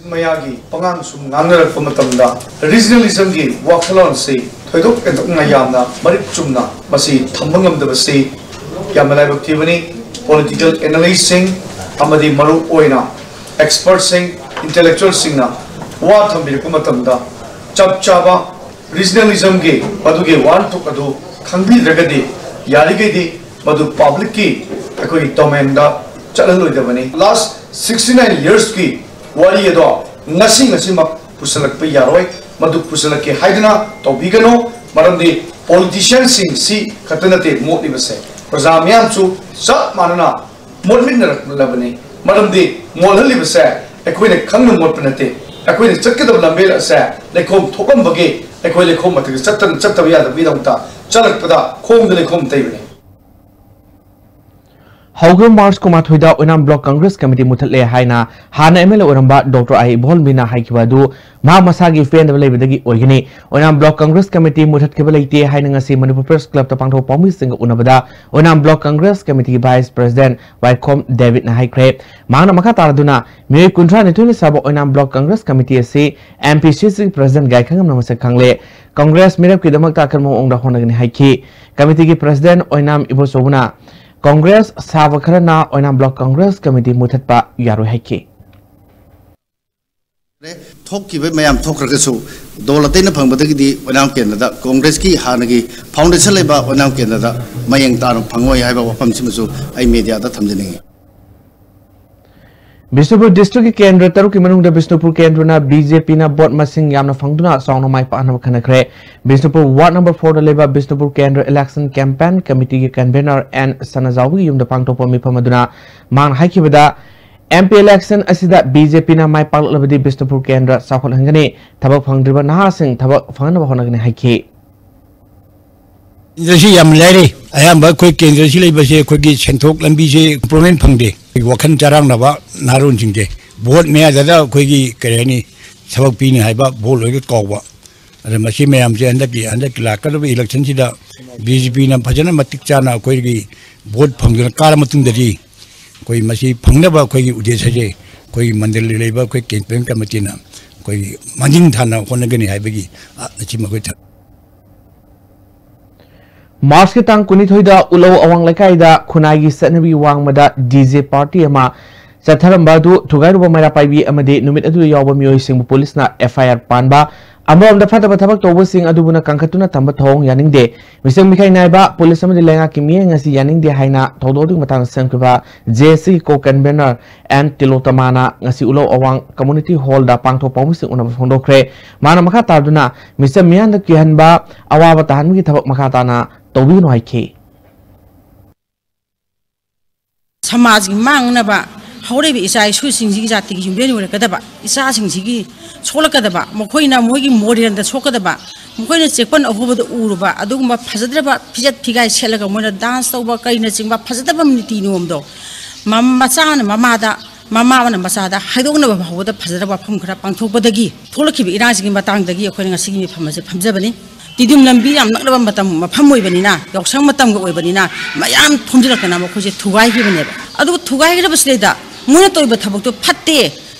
ꯃꯌꯥꯒꯤ ꯄꯉꯥꯡ ꯁꯨꯝ ꯉꯥꯡꯅꯔꯛꯄ ꯃꯇꯝꯗ ꯔꯤꯖꯅꯦꯂꯤꯖꯝꯒꯤ ꯋꯥꯈꯜꯂꯣꯟꯁꯤ ꯊꯣꯏꯗꯣꯛ ꯍꯦꯟꯗꯣꯛꯅ ꯌꯥꯝꯅ ꯃꯔꯤꯛ ꯆꯨꯝꯅ ꯃꯁꯤ ꯊꯝꯕ ꯉꯝꯗꯕꯁꯤ ꯌꯥꯝꯅ ꯂꯥꯏꯕꯛ ꯊꯤꯕꯅꯤ꯫ ꯄꯣꯂꯤꯇꯤꯀꯦꯜ ꯑꯦꯅꯥꯂꯤꯁꯁꯤꯡ ꯑꯃꯗꯤ ꯃꯔꯨ ꯑꯣꯏꯅ ꯑꯦꯛꯁꯄꯔꯠꯁꯤꯡ, ꯏꯟꯇꯦꯂꯦꯛꯆꯨꯋꯦꯜꯁꯤꯡꯅ ꯋꯥ ꯊꯝꯕꯤꯔꯛꯄ ꯃꯇꯝꯗ ꯆꯞ ꯆꯥꯕ ꯔꯤꯖꯅꯦꯂꯤꯖꯝꯒꯤ ꯃꯗꯨꯒꯤ ꯋꯥꯍꯟꯊꯣꯛ ꯑꯗꯨ ꯈꯪꯕꯤꯗ꯭ꯔꯒꯗꯤ ꯌꯥꯔꯤꯈꯩꯗꯤ ꯃꯗꯨ ꯄꯕ꯭ꯂꯤꯛꯀꯤ ꯑꯩꯈꯣꯏꯒꯤ ꯗꯣꯃꯦꯟꯗ ꯆꯠꯍꯜꯂꯣꯏꯗꯕꯅꯤ꯫ ꯂꯥꯁ ꯁꯤꯛꯁꯇꯤ ꯅꯥꯏꯟ ꯌꯔꯁꯀꯤ ꯋꯥꯔꯤ ꯑꯗꯣ ꯉꯁꯤ ꯉꯁꯤꯃꯛ ꯄꯨꯁꯜꯂꯛꯄ ꯌꯥꯔꯣꯏ꯫ ꯃꯗꯨ ꯄꯨꯁꯜꯂꯛꯀꯦ ꯍꯥꯏꯗꯨꯅ ꯇꯧꯕꯤꯒꯅꯨ꯫ ꯃꯔꯝꯗꯤ ꯄꯣꯂꯤꯇꯤꯁꯤꯌꯥꯟꯁꯤꯡꯁꯤ ꯈꯛꯇ ꯅꯠꯇꯦ ꯃꯣꯠꯂꯤꯕꯁꯦ, ꯄ꯭ꯔꯖꯥ ꯃꯤꯌꯥꯝꯁꯨ ꯆꯞ ꯃꯥꯟꯅꯅ ꯃꯣꯠꯃꯤꯟꯅꯔꯛꯂꯕꯅꯤ꯫ ꯃꯔꯝꯗꯤ ꯃꯣꯠꯍꯜꯂꯤꯕꯁꯦ ꯑꯩꯈꯣꯏꯅ ꯈꯪꯅ ꯃꯣꯠꯄ ꯅꯠꯇꯦ꯫ ꯑꯩꯈꯣꯏꯅ ꯆꯠꯀꯗꯕ ꯂꯝꯕꯦꯜ ꯑꯁꯦ ꯂꯩꯈꯣꯝ ꯊꯣꯛꯂꯝꯕꯒꯤ ꯑꯩꯈꯣꯏ ꯂꯩꯈꯣꯝ ꯃꯊꯛꯇ ꯆꯠꯇꯅ ꯆꯠꯇꯕ ꯌꯥꯗꯕꯒꯤꯗꯃꯛꯇ ꯆꯠꯂꯛꯄꯗ ꯈꯣꯡꯗ ꯂꯩꯈꯣꯝ ꯇꯩꯕꯅꯤ꯫ ꯍꯧꯈꯤꯕ ꯃꯥꯔꯆ ꯀꯨꯟꯃꯥꯊꯣꯏꯗ ꯑꯣꯏꯅꯥꯝ ꯕ꯭ꯂꯣꯛ ꯀꯪꯒ꯭ꯔꯦꯁ ꯀꯃꯤꯇꯤ ꯃꯨꯊꯠꯂꯦ ꯍꯥꯏꯅ ꯍꯥꯟꯅ ꯑꯦꯝ ꯑꯦꯜ ꯑꯦ ꯑꯣꯏꯔꯝꯕ ꯗꯣꯛꯇꯔ ꯑꯥꯏ ꯏꯕꯣꯍꯜꯕꯤꯅ ꯍꯥꯏꯈꯤꯕ ꯑꯗꯨ ꯃꯍꯥꯛ ꯃꯁꯥꯒꯤ ꯄꯦꯟꯗꯕ ꯂꯩꯕꯗꯒꯤ ꯑꯣꯏꯒꯅꯤ꯫ ꯑꯣꯏꯅꯥꯝ ꯕ꯭ꯂꯣꯛ ꯀꯪꯒ꯭ꯔꯦꯁ ꯀꯃꯤꯇꯤ ꯃꯨꯊꯠꯈꯤꯕ ꯂꯩꯇꯦ ꯍꯥꯏꯅ ꯉꯁꯤ ꯃꯅꯤꯄꯨꯔ ꯄ꯭ꯔꯦꯁ ꯀ꯭ꯂꯕꯇ ꯄꯥꯡꯊꯣꯛꯄ ꯄꯥꯎꯃꯤꯁꯤꯡꯒ ꯎꯅꯕꯗ ꯑꯣꯏꯅꯥꯝ ꯕ꯭ꯂꯣꯛ ꯀꯪꯒ꯭ꯔꯦꯁ ꯀꯃꯤꯇꯤꯒꯤ ꯚꯥꯏꯁ ꯄ꯭ꯔꯁꯤꯗꯦꯟꯠ ꯋꯥꯏꯈꯣꯝ ꯗꯦꯕꯤꯗꯅ ꯍꯥꯏꯈ꯭ꯔꯦ꯫ ꯃꯍꯥꯛꯅ ꯃꯈꯥ ꯇꯥꯔꯗꯨꯅ ꯃꯤꯑꯣꯏ ꯀꯨꯟꯊ꯭ꯔꯥ ꯅꯤꯊꯣꯏꯅ ꯁꯥꯕ ꯑꯣꯏꯅꯥꯝ ꯕ꯭ꯂꯣꯛ ꯀꯪꯒ꯭ꯔꯦꯁ ꯀꯃꯤꯇꯤ ꯑꯁꯤ ꯑꯦꯝ ꯄꯤ ꯁꯤ ꯁꯤꯒꯤ ꯄ꯭ꯔꯁꯤꯗꯦꯟꯠ ꯒꯥꯏꯈꯪꯉꯝꯅ ꯃꯁꯛ ꯈꯪꯂꯦ꯫ ꯀꯪꯒ꯭ꯔꯦꯁ ꯃꯤꯔꯦꯞꯀꯤꯗꯃꯛꯇ ꯑꯀꯟꯕ ꯃꯑꯣꯡꯗ ꯍꯣꯠꯅꯒꯅꯤ ꯍꯥꯏꯈꯤ꯫ ꯀꯃꯤꯇꯤꯒꯤ ꯄ꯭ꯔꯁꯤꯗꯦꯟꯠ ꯑꯣꯏꯅꯥꯝ ꯏꯕꯣꯆꯧꯕꯅ ꯀꯪꯒ꯭ꯔꯦꯁ ꯁꯥꯕ ꯈꯔꯅ ꯑꯣꯏꯅꯥꯝ ꯕ꯭ꯂꯣꯛ ꯀꯪꯒ꯭ꯔꯦꯁ ꯀꯃꯤꯇꯤ ꯃꯨꯊꯠꯄ ꯌꯥꯔꯣꯏ ꯍꯥꯏꯈꯤ꯫ ꯊꯣꯛꯈꯤꯕ ꯃꯌꯥꯝ ꯊꯣꯛꯈ꯭ꯔꯒꯁꯨ ꯗꯣꯜ ꯑꯇꯩꯅ ꯐꯪꯕꯗꯒꯤꯗꯤ ꯑꯣꯏꯅꯥꯝ ꯀꯦꯟꯗ꯭ꯔꯗ ꯀꯪꯒ꯭ꯔꯦꯁꯀꯤ ꯍꯥꯟꯅꯒꯤ ꯐꯥꯎꯟꯗꯦꯁꯟ ꯂꯩꯕ ꯑꯣꯏꯅꯥꯝ ꯀꯦꯟꯗ꯭ꯔꯗ ꯃꯌꯦꯡ ꯇꯥꯅ ꯐꯪꯉꯣꯏ ꯍꯥꯏꯕ ꯋꯥꯐꯝꯁꯤꯃꯁꯨ ꯑꯩ ꯃꯦꯗꯤꯌꯥꯗ ꯊꯝꯖꯅꯤꯡꯏ꯫ ꯕꯤꯁꯅꯨꯄꯨꯔ ꯗꯤꯁꯇ꯭ꯔꯤꯛꯀꯤ ꯀꯦꯟꯗ꯭ꯔ ꯇꯔꯨꯛꯀꯤ ꯃꯅꯨꯡꯗ ꯕꯤꯁꯅꯨꯄꯨꯔ ꯀꯦꯟꯗ꯭ꯔꯅ ꯕꯤ ꯖꯦ ꯄꯤꯅ ꯚꯣꯠ ꯃꯁꯤꯡ ꯌꯥꯝꯅ ꯐꯪꯗꯨꯅ ꯆꯥꯎꯅ ꯃꯥꯏ ꯄꯥꯛꯅꯕ ꯈꯟꯅꯈ꯭ꯔꯦ꯫ ꯕꯤꯁꯅꯨꯄꯨꯔ ꯋꯥꯔꯗ ꯅꯝꯕꯔ ꯐꯣꯔꯗ ꯂꯩꯕ ꯕꯤꯁꯅꯨꯄꯨꯔ ꯀꯦꯟꯗ꯭ꯔ ꯏꯂꯦꯛꯁꯟ ꯀꯦꯝꯄꯦꯟ ꯀꯃꯤꯇꯤꯒꯤ ꯀꯟꯚꯦꯅꯔ ꯑꯦꯟ ꯁꯅꯥꯖꯥꯎꯕꯒꯤ ꯌꯨꯝꯗ ꯄꯥꯡꯊꯣꯛꯄ ꯃꯤꯐꯝ ꯑꯗꯨꯅ ꯃꯍꯥꯛꯅ ꯍꯥꯏꯈꯤꯕꯗ, ꯑꯦꯝ ꯄꯤ ꯏꯂꯦꯛꯁꯟ ꯑꯁꯤꯗ ꯕꯤ ꯖꯦ ꯄꯤꯅ ꯃꯥꯏ ꯄꯥꯛꯂꯛꯂꯕꯗꯤ ꯕꯤꯁꯅꯨꯄꯨꯔ ꯀꯦꯟꯗ꯭ꯔ ꯆꯥꯎꯈꯠꯍꯟꯒꯅꯤ, ꯊꯕꯛ ꯐꯪꯗ꯭ꯔꯤꯕ ꯅꯍꯥꯁꯤꯡ ꯊꯕꯛ ꯐꯪꯍꯟꯅꯕ ꯍꯣꯠꯅꯒꯅꯤ ꯍꯥꯏꯈꯤ꯫ ꯀꯦꯟꯗ꯭ꯔꯁꯤ ꯌꯥꯝ ꯂꯥꯏꯔꯦ꯫ ꯑꯌꯥꯝꯕ ꯑꯩꯈꯣꯏ ꯀꯦꯟꯗ꯭ꯔꯁꯤ ꯂꯩꯕꯁꯦ ꯑꯩꯈꯣꯏꯒꯤ ꯁꯦꯟꯊꯣꯛ ꯂꯝꯕꯤꯁꯦ ꯏꯝꯄ꯭ꯔꯨꯚꯃꯦꯟ ꯐꯪꯗꯦ꯫ ꯑꯩꯈꯣꯏꯒꯤ ꯋꯥꯈꯜ ꯆꯔꯥꯡꯅꯕ ꯅꯍꯥꯔꯣꯟꯁꯤꯡꯁꯦ ꯚꯣꯠ ꯃꯌꯥꯗꯗ ꯑꯩꯈꯣꯏꯒꯤ ꯀꯔꯤ ꯍꯥꯏꯅꯤ, ꯊꯕꯛ ꯄꯤꯅꯤ ꯍꯥꯏꯕ ꯚꯣꯠ ꯂꯣꯏꯒ ꯀꯥꯎꯕ꯫ ꯑꯗ ꯃꯁꯤ ꯃꯌꯥꯝꯁꯦ ꯍꯟꯗꯛꯀꯤ, ꯍꯟꯗꯛꯀꯤ ꯂꯥꯛꯀꯗꯕ ꯏꯂꯦꯛꯁꯟꯁꯤꯗ ꯕꯤ ꯖꯦ ꯄꯤꯅ ꯐꯖꯅ ꯃꯇꯤꯛ ꯆꯥꯅ ꯑꯩꯈꯣꯏꯒꯤ ꯚꯣꯠ ꯐꯪꯗꯨꯅ ꯀꯥꯔ ꯃꯇꯨꯡꯗꯗꯤ ꯑꯩꯈꯣꯏ ꯃꯁꯤ ꯐꯪꯅꯕ ꯑꯩꯈꯣꯏꯒꯤ ꯎꯗꯦꯁꯁꯦ ꯑꯩꯈꯣꯏꯒꯤ ꯃꯟꯗꯜꯗ ꯂꯩꯕ ꯑꯩꯈꯣꯏ ꯀꯦꯝꯄꯦꯟ ꯀꯃꯤꯇꯤꯅ ꯑꯩꯈꯣꯏꯒꯤ ꯃꯥꯡꯖꯤꯟ ꯊꯥꯅ ꯍꯣꯠꯅꯒꯅꯤ ꯍꯥꯏꯕꯒꯤ, ꯑ, ꯑꯁꯤ ꯃꯈꯣꯏ ꯊ- ꯃꯥꯔꯆꯀꯤ ꯇꯥꯡ ꯀꯨꯟꯅꯤꯊꯣꯏꯗ ꯎꯂꯧ ꯑꯋꯥꯡ ꯂꯩꯀꯥꯏꯗ ꯈꯨꯟꯅꯥꯏꯒꯤ ꯆꯠꯅꯕꯤ ꯋꯥꯡꯃꯗ ꯗꯤ ꯖꯦ ꯄꯥꯔꯇꯤ ꯑꯃ ꯆꯠꯊꯔꯝꯕ ꯑꯗꯨ ꯊꯨꯒꯥꯏꯔꯨꯕ ꯃꯩꯔꯥ ꯄꯥꯏꯕꯤ ꯑꯃꯗꯤ ꯅꯨꯃꯤꯠ ꯑꯗꯨꯗ ꯌꯥꯎꯕ ꯃꯤꯑꯣꯏꯁꯤꯡꯕꯨ ꯄꯨꯂꯤꯁꯅ ꯑꯦꯐ ꯑꯥꯏ ꯑꯥꯔ ꯄꯥꯟꯕ꯫ ꯑꯃꯔꯣꯝꯗ ꯐꯠꯇꯕ ꯊꯕꯛ ꯇꯧꯕꯁꯤꯡ ꯑꯗꯨꯕꯨꯅ ꯀꯟꯈꯠꯇꯨꯅ ꯊꯝꯕ ꯊꯧꯑꯣꯡ ꯌꯥꯅꯤꯡꯗꯦ꯫ ꯃꯤꯆꯪ ꯃꯤꯈꯥꯏ ꯅꯥꯏꯕ ꯄꯨꯂꯤꯁ ꯑꯃꯗꯤ ꯂꯩꯉꯥꯛꯀꯤ ꯃꯤꯠꯌꯦꯡ ꯑꯁꯤ ꯌꯥꯅꯤꯡꯗꯦ ꯍꯥꯏꯅ ꯊꯧꯗꯣꯛ ꯑꯗꯨꯒꯤ ꯃꯇꯥꯡꯗ ꯁꯦꯝꯈꯤꯕ ꯖꯦ ꯑꯦꯁ ꯁꯤꯒꯤ ꯀꯣ ꯀꯟꯚꯦꯅꯔ ꯑꯦꯟ ꯇꯤꯂꯣꯇꯃꯥꯅ ꯉꯁꯤ ꯎꯂꯧ ꯑꯋꯥꯡ ꯀꯝꯃꯨꯅꯤꯇꯤ ꯍꯣꯜꯗ ꯄꯥꯡꯊꯣꯛꯄ ꯄꯥꯎꯃꯤꯁꯤꯡ ꯎꯅꯕ ꯐꯣꯡꯗꯣꯛꯈ꯭ꯔꯦ꯫ ꯃꯥꯅ ꯃꯈꯥ ꯇꯥꯗꯨꯅ ꯃꯤꯆꯝ ꯃꯤꯌꯥꯝꯗ ꯀꯤꯍꯟꯕ, ꯑꯋꯥꯕ ꯇꯥꯍꯟꯕꯒꯤ ꯊꯕꯛ ꯃꯈꯥ ꯇꯥꯅ ꯇꯧꯕꯤꯒꯅꯨ ꯍꯥꯏꯈꯤ꯫ ꯁꯃꯥꯖꯒꯤ ꯃꯥꯡꯅꯕ ꯍꯧꯔꯛꯏꯕ ꯏꯆꯥ ꯏꯁꯨꯁꯤꯡꯁꯤꯒꯤ ꯖꯥꯇꯤꯒꯤ ꯌꯨꯝꯕꯤꯔꯦꯟ ꯑꯣꯏꯔꯛꯀꯗꯕ, ꯏꯆꯥꯁꯤꯡꯁꯤꯒꯤ ꯁꯣꯛꯂꯛꯀꯗꯕ, ꯃꯈꯣꯏꯅ ꯃꯣꯏꯒꯤ ꯃꯣꯔꯦꯜꯗ ꯁꯣꯛꯀꯗꯕ, ꯃꯈꯣꯏꯅ ꯆꯦꯛꯄꯟ ꯑꯍꯨꯕꯗ ꯎꯔꯨꯕ ꯑꯗꯨꯒꯨꯝꯕ ꯐꯖꯗ꯭ꯔꯕ ꯐꯤꯖꯦꯠ ꯐꯤꯒꯥꯏ ꯁꯦꯠꯂꯒ ꯃꯣꯏꯅ ꯗꯥꯟꯁ ꯇꯧꯕ ꯀꯔꯤꯅꯆꯤꯡꯕ ꯐꯖꯗꯕ ꯅꯤꯇꯤ ꯅꯤꯌꯣꯝꯗꯣ ꯃ-, ꯃꯆꯥꯅ ꯃꯃꯥꯗ, ꯃꯃꯥ ꯑꯃꯅ ꯃꯆꯥꯗ ꯍꯥꯏꯗꯣꯛꯅꯕ ꯐꯥꯎꯕꯗ ꯐꯖꯗꯕ ꯋꯥꯐꯝ ꯈꯔ ꯄꯥꯡꯊꯣꯛꯄꯗꯒꯤ ꯊꯣꯛꯂꯛꯈꯤꯕ ꯏꯔꯥꯡꯁꯤꯒꯤ ꯃꯇꯥꯡꯗꯒꯤ ꯑꯩꯈꯣꯏꯅ ꯉꯁꯤꯒꯤ ꯃꯤꯐꯝ ꯑꯁꯦ ꯐꯝꯖꯕꯅꯤ꯫ ꯇꯤꯗꯤꯝ ꯂꯝꯕꯤ ꯌꯥꯝ ꯅꯛꯅꯕ ꯃꯇꯝ, ꯃꯐꯝ ꯑꯣꯏꯕꯅꯤꯅ, ꯌꯥꯎꯁꯪ ꯃꯇꯝꯒ ꯑꯣꯏꯕꯅꯤꯅ ꯃꯌꯥꯝ ꯊꯣꯝꯖꯤꯜꯂꯛꯇꯅ ꯃꯈꯣꯏꯁꯦ ꯊꯨꯒꯥꯏꯈꯤꯕꯅꯦꯕ꯫ ꯑꯗꯨꯒ ꯊꯨꯒꯥꯏꯈ꯭ꯔꯕꯁꯤꯗꯩꯗ ꯃꯣꯏꯅ ꯇꯧꯔꯤꯕ ꯊꯕꯛꯇꯣ ꯐꯠꯇꯦ,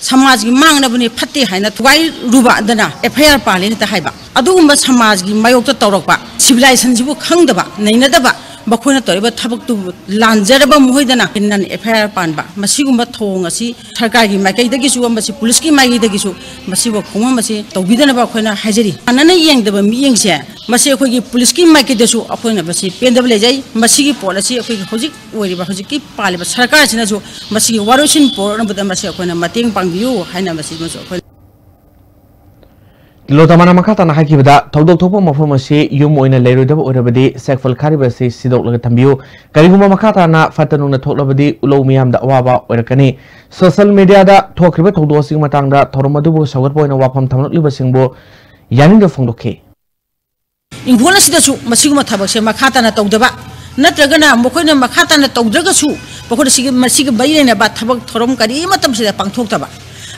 ꯁꯃꯥꯖꯒꯤ ꯃꯥꯡꯅꯕꯅꯦ, ꯐꯠꯇꯦ ꯍꯥꯏꯅ ꯊꯨꯒꯥꯏꯔꯨꯕ ꯑꯗꯨꯅ ꯑꯦꯐ ꯑꯥꯏ ꯑꯥꯔ ꯄꯥꯜꯂꯦ ꯍꯦꯛꯇ ꯍꯥꯏꯕ꯫ ꯑꯗꯨꯒꯨꯝꯕ ꯁꯃꯥꯖꯒꯤ ꯃꯥꯌꯣꯛꯇ ꯇꯧꯔꯛꯄ, ꯁꯤꯚꯤꯂꯥꯏꯖꯦꯁꯟꯁꯤꯕꯨ ꯈꯪꯗꯕ, ꯅꯩꯅꯗꯕ, ꯃꯈꯣꯏꯅ ꯇꯧꯔꯤꯕ ꯊꯕꯛꯇꯨ ꯂꯥꯟꯖꯔꯕ ꯃꯈꯣꯏꯗꯅ ꯅꯟ ꯑꯦꯐ ꯑꯥꯏ ꯑꯥꯔ ꯄꯥꯟꯕ, ꯃꯁꯤꯒꯨꯝꯕ ꯊꯧꯑꯣꯡ ꯑꯁꯤ ꯁꯔꯀꯥꯔꯒꯤ ꯃꯥꯏꯀꯩꯗꯒꯤꯁꯨ, ꯃꯁꯤ ꯄꯨꯂꯤꯁꯀꯤ ꯃꯥꯏꯀꯩꯗꯒꯤꯁꯨ ꯃꯁꯤꯕꯨ ꯈꯣꯡꯐꯝ ꯑꯁꯤ ꯇꯧꯕꯤꯗꯅꯕ ꯑꯩꯈꯣꯏꯅ ꯍꯥꯏꯖꯔꯤ꯫ ꯍꯥꯟꯅꯅ ꯌꯦꯡꯗꯕ ꯃꯤꯠꯌꯦꯡꯁꯦ, ꯃꯁꯤ ꯑꯩꯈꯣꯏꯒꯤ ꯄꯨꯂꯤꯁꯀꯤ ꯃꯥꯏꯀꯩꯗꯁꯨ ꯑꯩꯈꯣꯏꯅ ꯃꯁꯤ ꯄꯦꯟꯗꯕ ꯂꯩꯖꯩ꯫ ꯃꯁꯤꯒꯤ ꯄꯣꯠ ꯑꯁꯤ ꯑꯩꯈꯣꯏꯒꯤ ꯍꯧꯖꯤꯛ ꯑꯣꯏꯔꯤꯕ, ꯍꯧꯖꯤꯛꯀꯤ ꯄꯥꯜꯂꯤꯕ ꯁꯔꯀꯥꯔꯁꯤꯅꯁꯨ ꯃꯁꯤꯒꯤ ꯋꯥꯔꯣꯏꯁꯤꯟ ꯄꯨꯔꯛꯅꯕꯗ ꯃꯁꯤ ꯑꯩꯈꯣꯏꯅ ꯃꯇꯦꯡ ꯄꯥꯡꯕꯤꯌꯨ ꯍꯥꯏꯅ ꯃꯁꯤꯃꯁꯨ ꯑꯩꯈꯣꯏꯅ ꯇꯤꯂꯣꯇꯃꯥꯅ ꯃꯈꯥ ꯇꯥꯅ ꯍꯥꯏꯈꯤꯕꯗ, ꯊꯧꯗꯣꯛ ꯊꯣꯛꯄ ꯃꯐꯝ ꯑꯁꯤ ꯌꯨꯝ ꯑꯣꯏꯅ ꯂꯩꯔꯣꯏꯗꯕ ꯑꯣꯏꯔꯕꯗꯤ ꯁꯦꯛꯐꯜ ꯈꯥꯔꯤꯕ ꯑꯁꯤ ꯁꯤꯗꯣꯛꯂꯒ ꯊꯝꯕꯤꯌꯨ꯫ ꯀꯔꯤꯒꯨꯝꯕ ꯃꯈꯥ ꯇꯥꯅ ꯐꯠꯇ ꯅꯨꯡꯗ ꯊꯣꯛꯂꯕꯗꯤ ꯎꯂꯧ ꯃꯤꯌꯥꯝꯗ ꯑꯋꯥꯕ ꯑꯣꯏꯔꯛꯀꯅꯤ꯫ ꯁꯣꯁꯤꯌꯦꯜ ꯃꯤꯗꯤꯌꯥꯗ ꯊꯣꯛꯈ꯭ꯔꯤꯕ ꯊꯧꯗꯣꯛ ꯑꯁꯤꯒꯤ ꯃꯇꯥꯡꯗ ꯊꯧꯔꯝ ꯑꯗꯨꯕꯨ ꯁꯧꯒꯠꯄ ꯑꯣꯏꯅ ꯋꯥꯐꯝ ꯊꯝꯂꯛꯂꯤꯕꯁꯤꯡꯕꯨ ꯌꯥꯅꯤꯡꯗꯕ ꯐꯣꯡꯗꯣꯛꯈꯤ꯫ ꯏꯪꯈꯣꯜ ꯑꯁꯤꯗꯁꯨ ꯃꯁꯤꯒꯨꯝꯕ ꯊꯕꯛꯁꯦ ꯃꯈꯥ ꯇꯥꯅ ꯇꯧꯗꯕ, ꯅꯠꯇ꯭ꯔꯒꯅ ꯃꯈꯣꯏꯅ ꯃꯈꯥ ꯇꯥꯅ ꯇꯧꯗ꯭ꯔꯒꯁꯨ ꯃꯈꯣꯏꯗ ꯁꯤꯒꯤ, ꯃꯁꯤꯒ ꯃꯔꯤ ꯂꯩꯅꯕ ꯊꯕꯛ ꯊꯧꯔꯝ ꯀꯔꯤꯃꯠꯇ ꯃꯁꯤꯗ ꯄꯥꯡꯊꯣꯛꯇꯕ,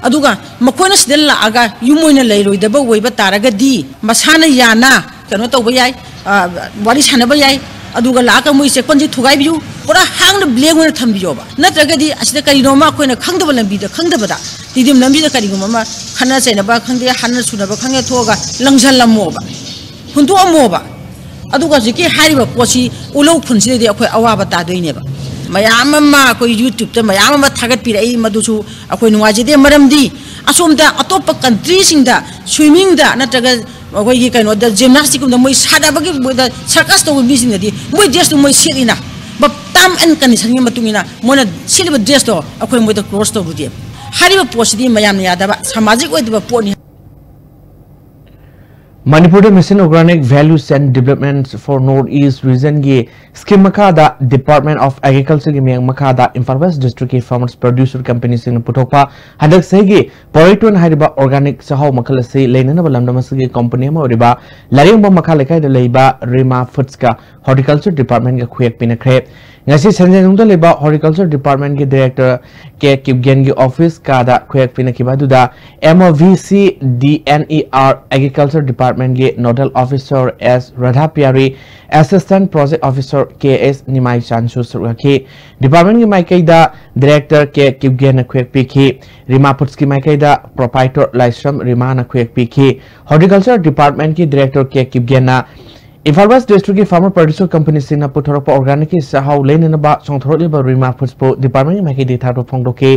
ꯑꯗꯨꯒ ꯃꯈꯣꯏꯅ ꯁꯤꯗ ꯂꯥꯛꯑꯒ ꯌꯨꯝ ꯑꯣꯏꯅ ꯂꯩꯔꯣꯏꯗꯕ ꯑꯣꯏꯕ ꯇꯥꯔꯒꯗꯤ ꯃꯁꯥꯅ ꯌꯥꯅ ꯀꯩꯅꯣ ꯇꯧꯕ ꯌꯥꯏ, ꯑ, ꯋꯥꯔꯤ ꯁꯥꯟꯅꯕ ꯌꯥꯏ꯫ ꯑꯗꯨꯒ ꯂꯥꯛꯑꯒ ꯃꯣꯏ ꯆꯦꯛꯄꯟꯁꯤ ꯊꯨꯒꯥꯏꯕꯤꯌꯨ, ꯄꯨꯔꯥ ꯍꯥꯡꯅ ꯕ꯭ꯂꯦꯡ ꯑꯣꯏꯅ ꯊꯝꯕꯤꯌꯣꯕ꯫ ꯅꯠꯇ꯭ꯔꯒꯗꯤ ꯑꯁꯤꯗ ꯀꯔꯤꯅꯣꯃ ꯑꯩꯈꯣꯏꯅ ꯈꯪꯗꯕ ꯂꯝꯕꯤꯗ, ꯈꯪꯗꯕꯗ, ꯇꯤꯗꯤꯝ ꯂꯝꯕꯤꯗ ꯀꯔꯤꯒꯨꯝꯕ ꯑꯃ ꯈꯠꯅ ꯆꯩꯅꯕ ꯈꯪꯗꯦ, ꯍꯟꯅ ꯁꯨꯅꯕ ꯈꯪꯗꯦ, ꯊꯣꯛꯑꯒ ꯂꯪꯁꯤꯜꯂꯝꯃꯣꯕ, ꯍꯨꯟꯗꯣꯛꯑꯝꯃꯣꯕ꯫ ꯑꯗꯨꯒ ꯍꯧꯖꯤꯛꯀꯤ ꯍꯥꯏꯔꯤꯕ ꯄꯣꯠꯁꯤ ꯎꯂꯧ ꯈꯨꯟꯁꯤꯗꯗꯤ ꯑꯩꯈꯣꯏ ꯑꯋꯥꯕ ꯇꯥꯗꯣꯏꯅꯦꯕ꯫ ꯃꯌꯥꯝ ꯑꯃ ꯑꯩꯈꯣꯏ YouTube-ꯇ ꯃꯌꯥꯝ ꯑꯃ ꯊꯥꯒꯠꯄꯤꯔꯛꯏ, ꯃꯗꯨꯁꯨ ꯑꯩꯈꯣꯏ ꯅꯨꯡꯉꯥꯏꯖꯗꯦ꯫ ꯃꯔꯝꯗꯤ ꯑꯁꯣꯝꯗ ꯑꯇꯣꯞꯄ country-ꯁꯤꯡꯗ swimming-ꯗ ꯅꯠꯇ꯭ꯔꯒ ꯑꯩꯈꯣꯏꯒꯤ ꯀꯩꯅꯣꯗ gymnastic-ꯀꯨꯝꯕꯗ ꯃꯣꯏ ꯁꯥꯟꯅꯕꯒꯤ ꯃꯣꯏꯗ circus ꯇꯧꯕ ꯃꯤꯁꯤꯡꯅꯗꯤ ꯃꯣꯏ dress-ꯇꯨ ꯃꯣꯏ ꯁꯦꯠꯂꯤꯅ, ꯕ-, term and condition-ꯒꯤ ꯃꯇꯨꯡ ꯏꯟꯅ ꯃꯣꯏꯅ ꯁꯦꯠꯂꯤꯕ dress-ꯇꯣ ꯑꯩꯈꯣꯏ ꯃꯣꯏꯗ cross ꯇꯧꯔꯨꯗꯦꯕ꯫ ꯍꯥꯏꯔꯤꯕ ꯄꯣꯠꯁꯤꯗꯤ ꯃꯌꯥꯝꯅ ꯌꯥꯗꯕ, ꯁꯃꯥꯖꯤꯛ ꯑꯣꯏꯗꯕ ꯄꯣꯠꯅꯤ꯫ ꯃꯅꯤꯄꯨꯔꯗ Mission Organic Value Chain Development for North East Region-ꯒꯤ scheme ꯃꯈꯥꯗ Department of Agriculture-ꯒꯤ ꯃꯤꯠꯌꯦꯡ ꯃꯈꯥꯗ ꯏꯝꯐꯥꯜ West District-ꯀꯤ farmers producer company-ꯁꯤꯡꯅ ꯄꯨꯊꯣꯛꯄ ꯍꯟꯗꯛ ꯆꯍꯤꯒꯤ ꯄꯣꯔꯩꯇꯣꯟ ꯍꯥꯏꯔꯤꯕ organic ꯆꯥꯛꯍꯥꯎ ꯃꯈꯜ ꯑꯁꯤ ꯂꯩꯅꯅꯕ ꯂꯝꯗꯝ ꯑꯁꯤꯒꯤ company ꯑꯃ ꯑꯣꯏꯔꯤꯕ ꯂꯥꯏꯔꯦꯝꯕꯝ ꯃꯈꯥ ꯂꯩꯀꯥꯏꯗ ꯂꯩꯕ ꯔꯤꯃꯥ Foods-ꯀ Horticulture Department-ꯒ ꯈꯨꯌꯦꯛ ꯄꯤꯅꯈ꯭ꯔꯦ꯫ ꯉꯁꯤ ꯁꯟꯖꯦꯟꯊꯣꯡꯗ ꯂꯩꯕ Horticulture Department-ꯒꯤ Director ꯀꯦ ꯀꯤꯞꯒꯦꯟꯒꯤ office ꯀꯥꯗ ꯈꯨꯌꯦꯛ ꯄꯤꯅꯈꯤꯕ ꯑꯗꯨꯗ M O V C D N E R Agriculture Department-ꯒꯤ Nodal Officer S Radha ꯄꯤꯌꯥꯔꯤ, Assistant Project Officer ꯀꯦ ꯑꯦꯁ ꯅꯤꯃꯥꯏꯆꯥꯟꯁꯨ ꯁꯔꯨꯛ ꯌꯥꯈꯤ꯫ Department-ꯒꯤ ꯃꯥꯏꯀꯩꯗ Director ꯀꯦ ꯀꯤꯞꯒꯦꯟꯅ ꯈꯨꯌꯦꯛ ꯄꯤꯈꯤ꯫ ꯔꯤꯃꯥ Foods-ꯀꯤ ꯃꯥꯏꯀꯩꯗ Proprietor ꯂꯥꯏꯁ꯭ꯔꯝ ꯔꯤꯃꯥꯅ ꯈꯨꯌꯦꯛ ꯄꯤꯈꯤ꯫ Horticulture Department-ꯀꯤ Director ꯀꯦ ꯀꯤꯞꯒꯦꯟꯅ ꯏꯝꯐꯥꯜ ꯋꯦꯁ ꯗꯤꯁꯇ꯭ꯔꯤꯛꯀꯤ farmer producer companyꯁꯤꯡꯅ ꯄꯨꯊꯣꯔꯛꯄ organicꯀꯤ ꯆꯥꯛꯍꯥꯎ ꯂꯩꯅꯅꯕ ꯆꯣꯡꯊꯣꯔꯛꯂꯤꯕ ꯔꯤꯃꯥ ꯐꯨꯗꯁꯄꯨ departmentꯀꯤ ꯃꯥꯏꯀꯩꯗꯒꯤ ꯊꯥꯒꯠꯄ ꯐꯣꯡꯗꯣꯛꯈꯤ꯫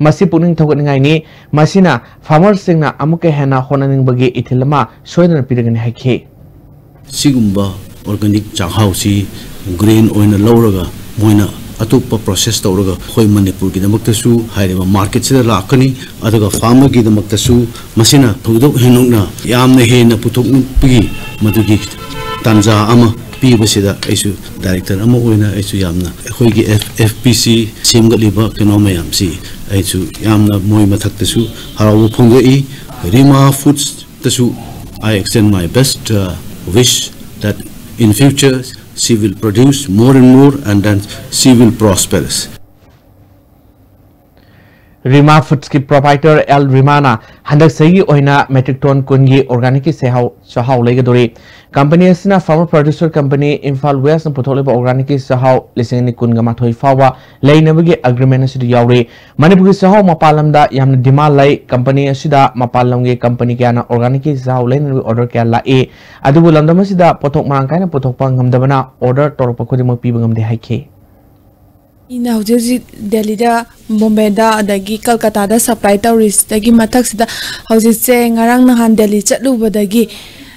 ꯃꯁꯤ ꯄꯨꯛꯅꯤꯡ ꯊꯧꯒꯠꯅꯤꯡꯉꯥꯏꯅꯤ꯫ ꯃꯁꯤꯅ farmerꯁꯤꯡꯅ ꯑꯃꯨꯛꯀ ꯍꯦꯟꯅ ꯍꯣꯠꯅꯅꯤꯡꯕꯒꯤ ꯏꯊꯤꯜ ꯑꯃ ꯁꯣꯏꯗꯅ ꯄꯤꯔꯒꯅꯤ ꯍꯥꯏꯈꯤ꯫ ꯁꯤꯒꯨꯝꯕ organic ꯆꯥꯛꯍꯥꯎꯁꯤ grain ꯑꯣꯏꯅ ꯂꯧꯔꯒ ꯃꯣꯏꯅ ꯑꯇꯣꯞꯄ process ꯇꯧꯔꯒ ꯑꯩꯈꯣꯏ ꯃꯅꯤꯄꯨꯔꯒꯤꯗꯃꯛꯇꯁꯨ ꯍꯥꯏꯔꯤꯕ marketꯁꯤꯗ ꯂꯥꯛꯀꯅꯤ, ꯑꯗꯨꯒ farmerꯒꯤꯗꯃꯛꯇꯁꯨ ꯃꯁꯤꯅ ꯊꯣꯏꯗꯣꯛ ꯍꯦꯟꯗꯣꯛꯅ ꯌꯥꯝꯅ ꯍꯦꯟꯅ ꯄꯨꯊꯣꯛꯄꯒꯤ ꯃꯗꯨꯒꯤ ꯇꯥꯟꯖꯥ ꯑꯃ ꯄꯤꯕꯁꯤꯗ ꯑꯩꯁꯨ director ꯑꯃ ꯑꯣꯏꯅ ꯑꯩꯁꯨ ꯌꯥꯝꯅ ꯑꯩꯈꯣꯏꯒꯤ F- FPC ꯁꯦꯝꯒꯠꯂꯤꯕ ꯀꯩꯅꯣ ꯃꯌꯥꯝꯁꯤ ꯑꯩꯁꯨ ꯌꯥꯝꯅ ꯃꯣꯏ ꯃꯊꯛꯇꯁꯨ ꯍꯔꯥꯎꯕ ꯐꯣꯡꯗꯣꯛꯏ꯫ ꯔꯤꯃꯥ ꯐꯨꯗꯁꯇꯁꯨ I extend my best uh, wish that in future she will produce more and more and then she will prosper. Rima ꯐꯨꯗꯁꯀꯤ proprietor ꯑꯦꯜ ꯔꯤꯃꯥꯅ ꯍꯟꯗꯛ ꯆꯍꯤꯒꯤ ꯑꯣꯏꯅ metric ton ꯀꯨꯟꯒꯤ organicꯀꯤ ꯆꯥꯛꯍꯥꯎ ꯆꯥꯛꯍꯥꯎ ꯂꯩꯒꯗꯧꯔꯤ꯫ Company ꯑꯁꯤꯅ farmer producer company ꯏꯝꯐꯥꯜ ꯋꯦꯁꯅ ꯄꯨꯊꯣꯛꯂꯤꯕ organicꯀꯤ ꯆꯥꯛꯍꯥꯎ ꯂꯤꯁꯤꯡ ꯑꯅꯤ ꯀꯨꯟꯒ ꯃꯥꯊꯣꯏ ꯐꯥꯎꯕ ꯂꯩꯅꯕꯒꯤ agreement ꯑꯁꯤꯗ ꯌꯥꯎꯔꯤ꯫ ꯃꯅꯤꯄꯨꯔꯒꯤ ꯆꯥꯛꯍꯥꯎ ꯃꯄꯥꯟ ꯂꯝꯗ ꯌꯥꯝꯅ demand ꯂꯩ꯫ Company ꯑꯁꯤꯗ ꯃꯄꯥꯟ ꯂꯝꯒꯤ company ꯀꯌꯥꯅ organicꯀꯤ ꯆꯥꯛꯍꯥꯎ ꯂꯩꯅꯕꯒꯤ order ꯀꯌꯥ ꯂꯥꯛꯏ꯫ ꯑꯗꯨꯕꯨ ꯂꯝꯗꯝ ꯑꯁꯤꯗ ꯄꯣꯠꯊꯣꯛ ꯃꯔꯥꯡ ꯀꯥꯏꯅ ꯄꯨꯊꯣꯛꯄ ꯉꯝꯗꯕꯅ order ꯇꯧꯔꯛꯄ ꯈꯨꯗꯤꯡꯃꯛ ꯄꯤꯕ ꯉꯝꯗꯦ ꯍꯥꯏꯈꯤ꯫ ꯑꯩꯅ ꯍꯧꯖꯤꯛ ꯍꯧꯖꯤꯛ ꯗꯦꯜꯂꯤꯗ, ꯕꯣꯝꯕꯦꯗ, ꯑꯗꯒꯤ ꯀꯜꯀꯇꯥꯗ supply ꯇꯧꯔꯤꯁꯤꯗꯒꯤ ꯃꯊꯛꯁꯤꯗ ꯍꯧꯖꯤꯛꯁꯦ ꯉꯔꯥꯡ ꯅꯍꯥꯟ ꯗꯦꯜꯂꯤ ꯆꯠꯂꯨꯕꯗꯒꯤ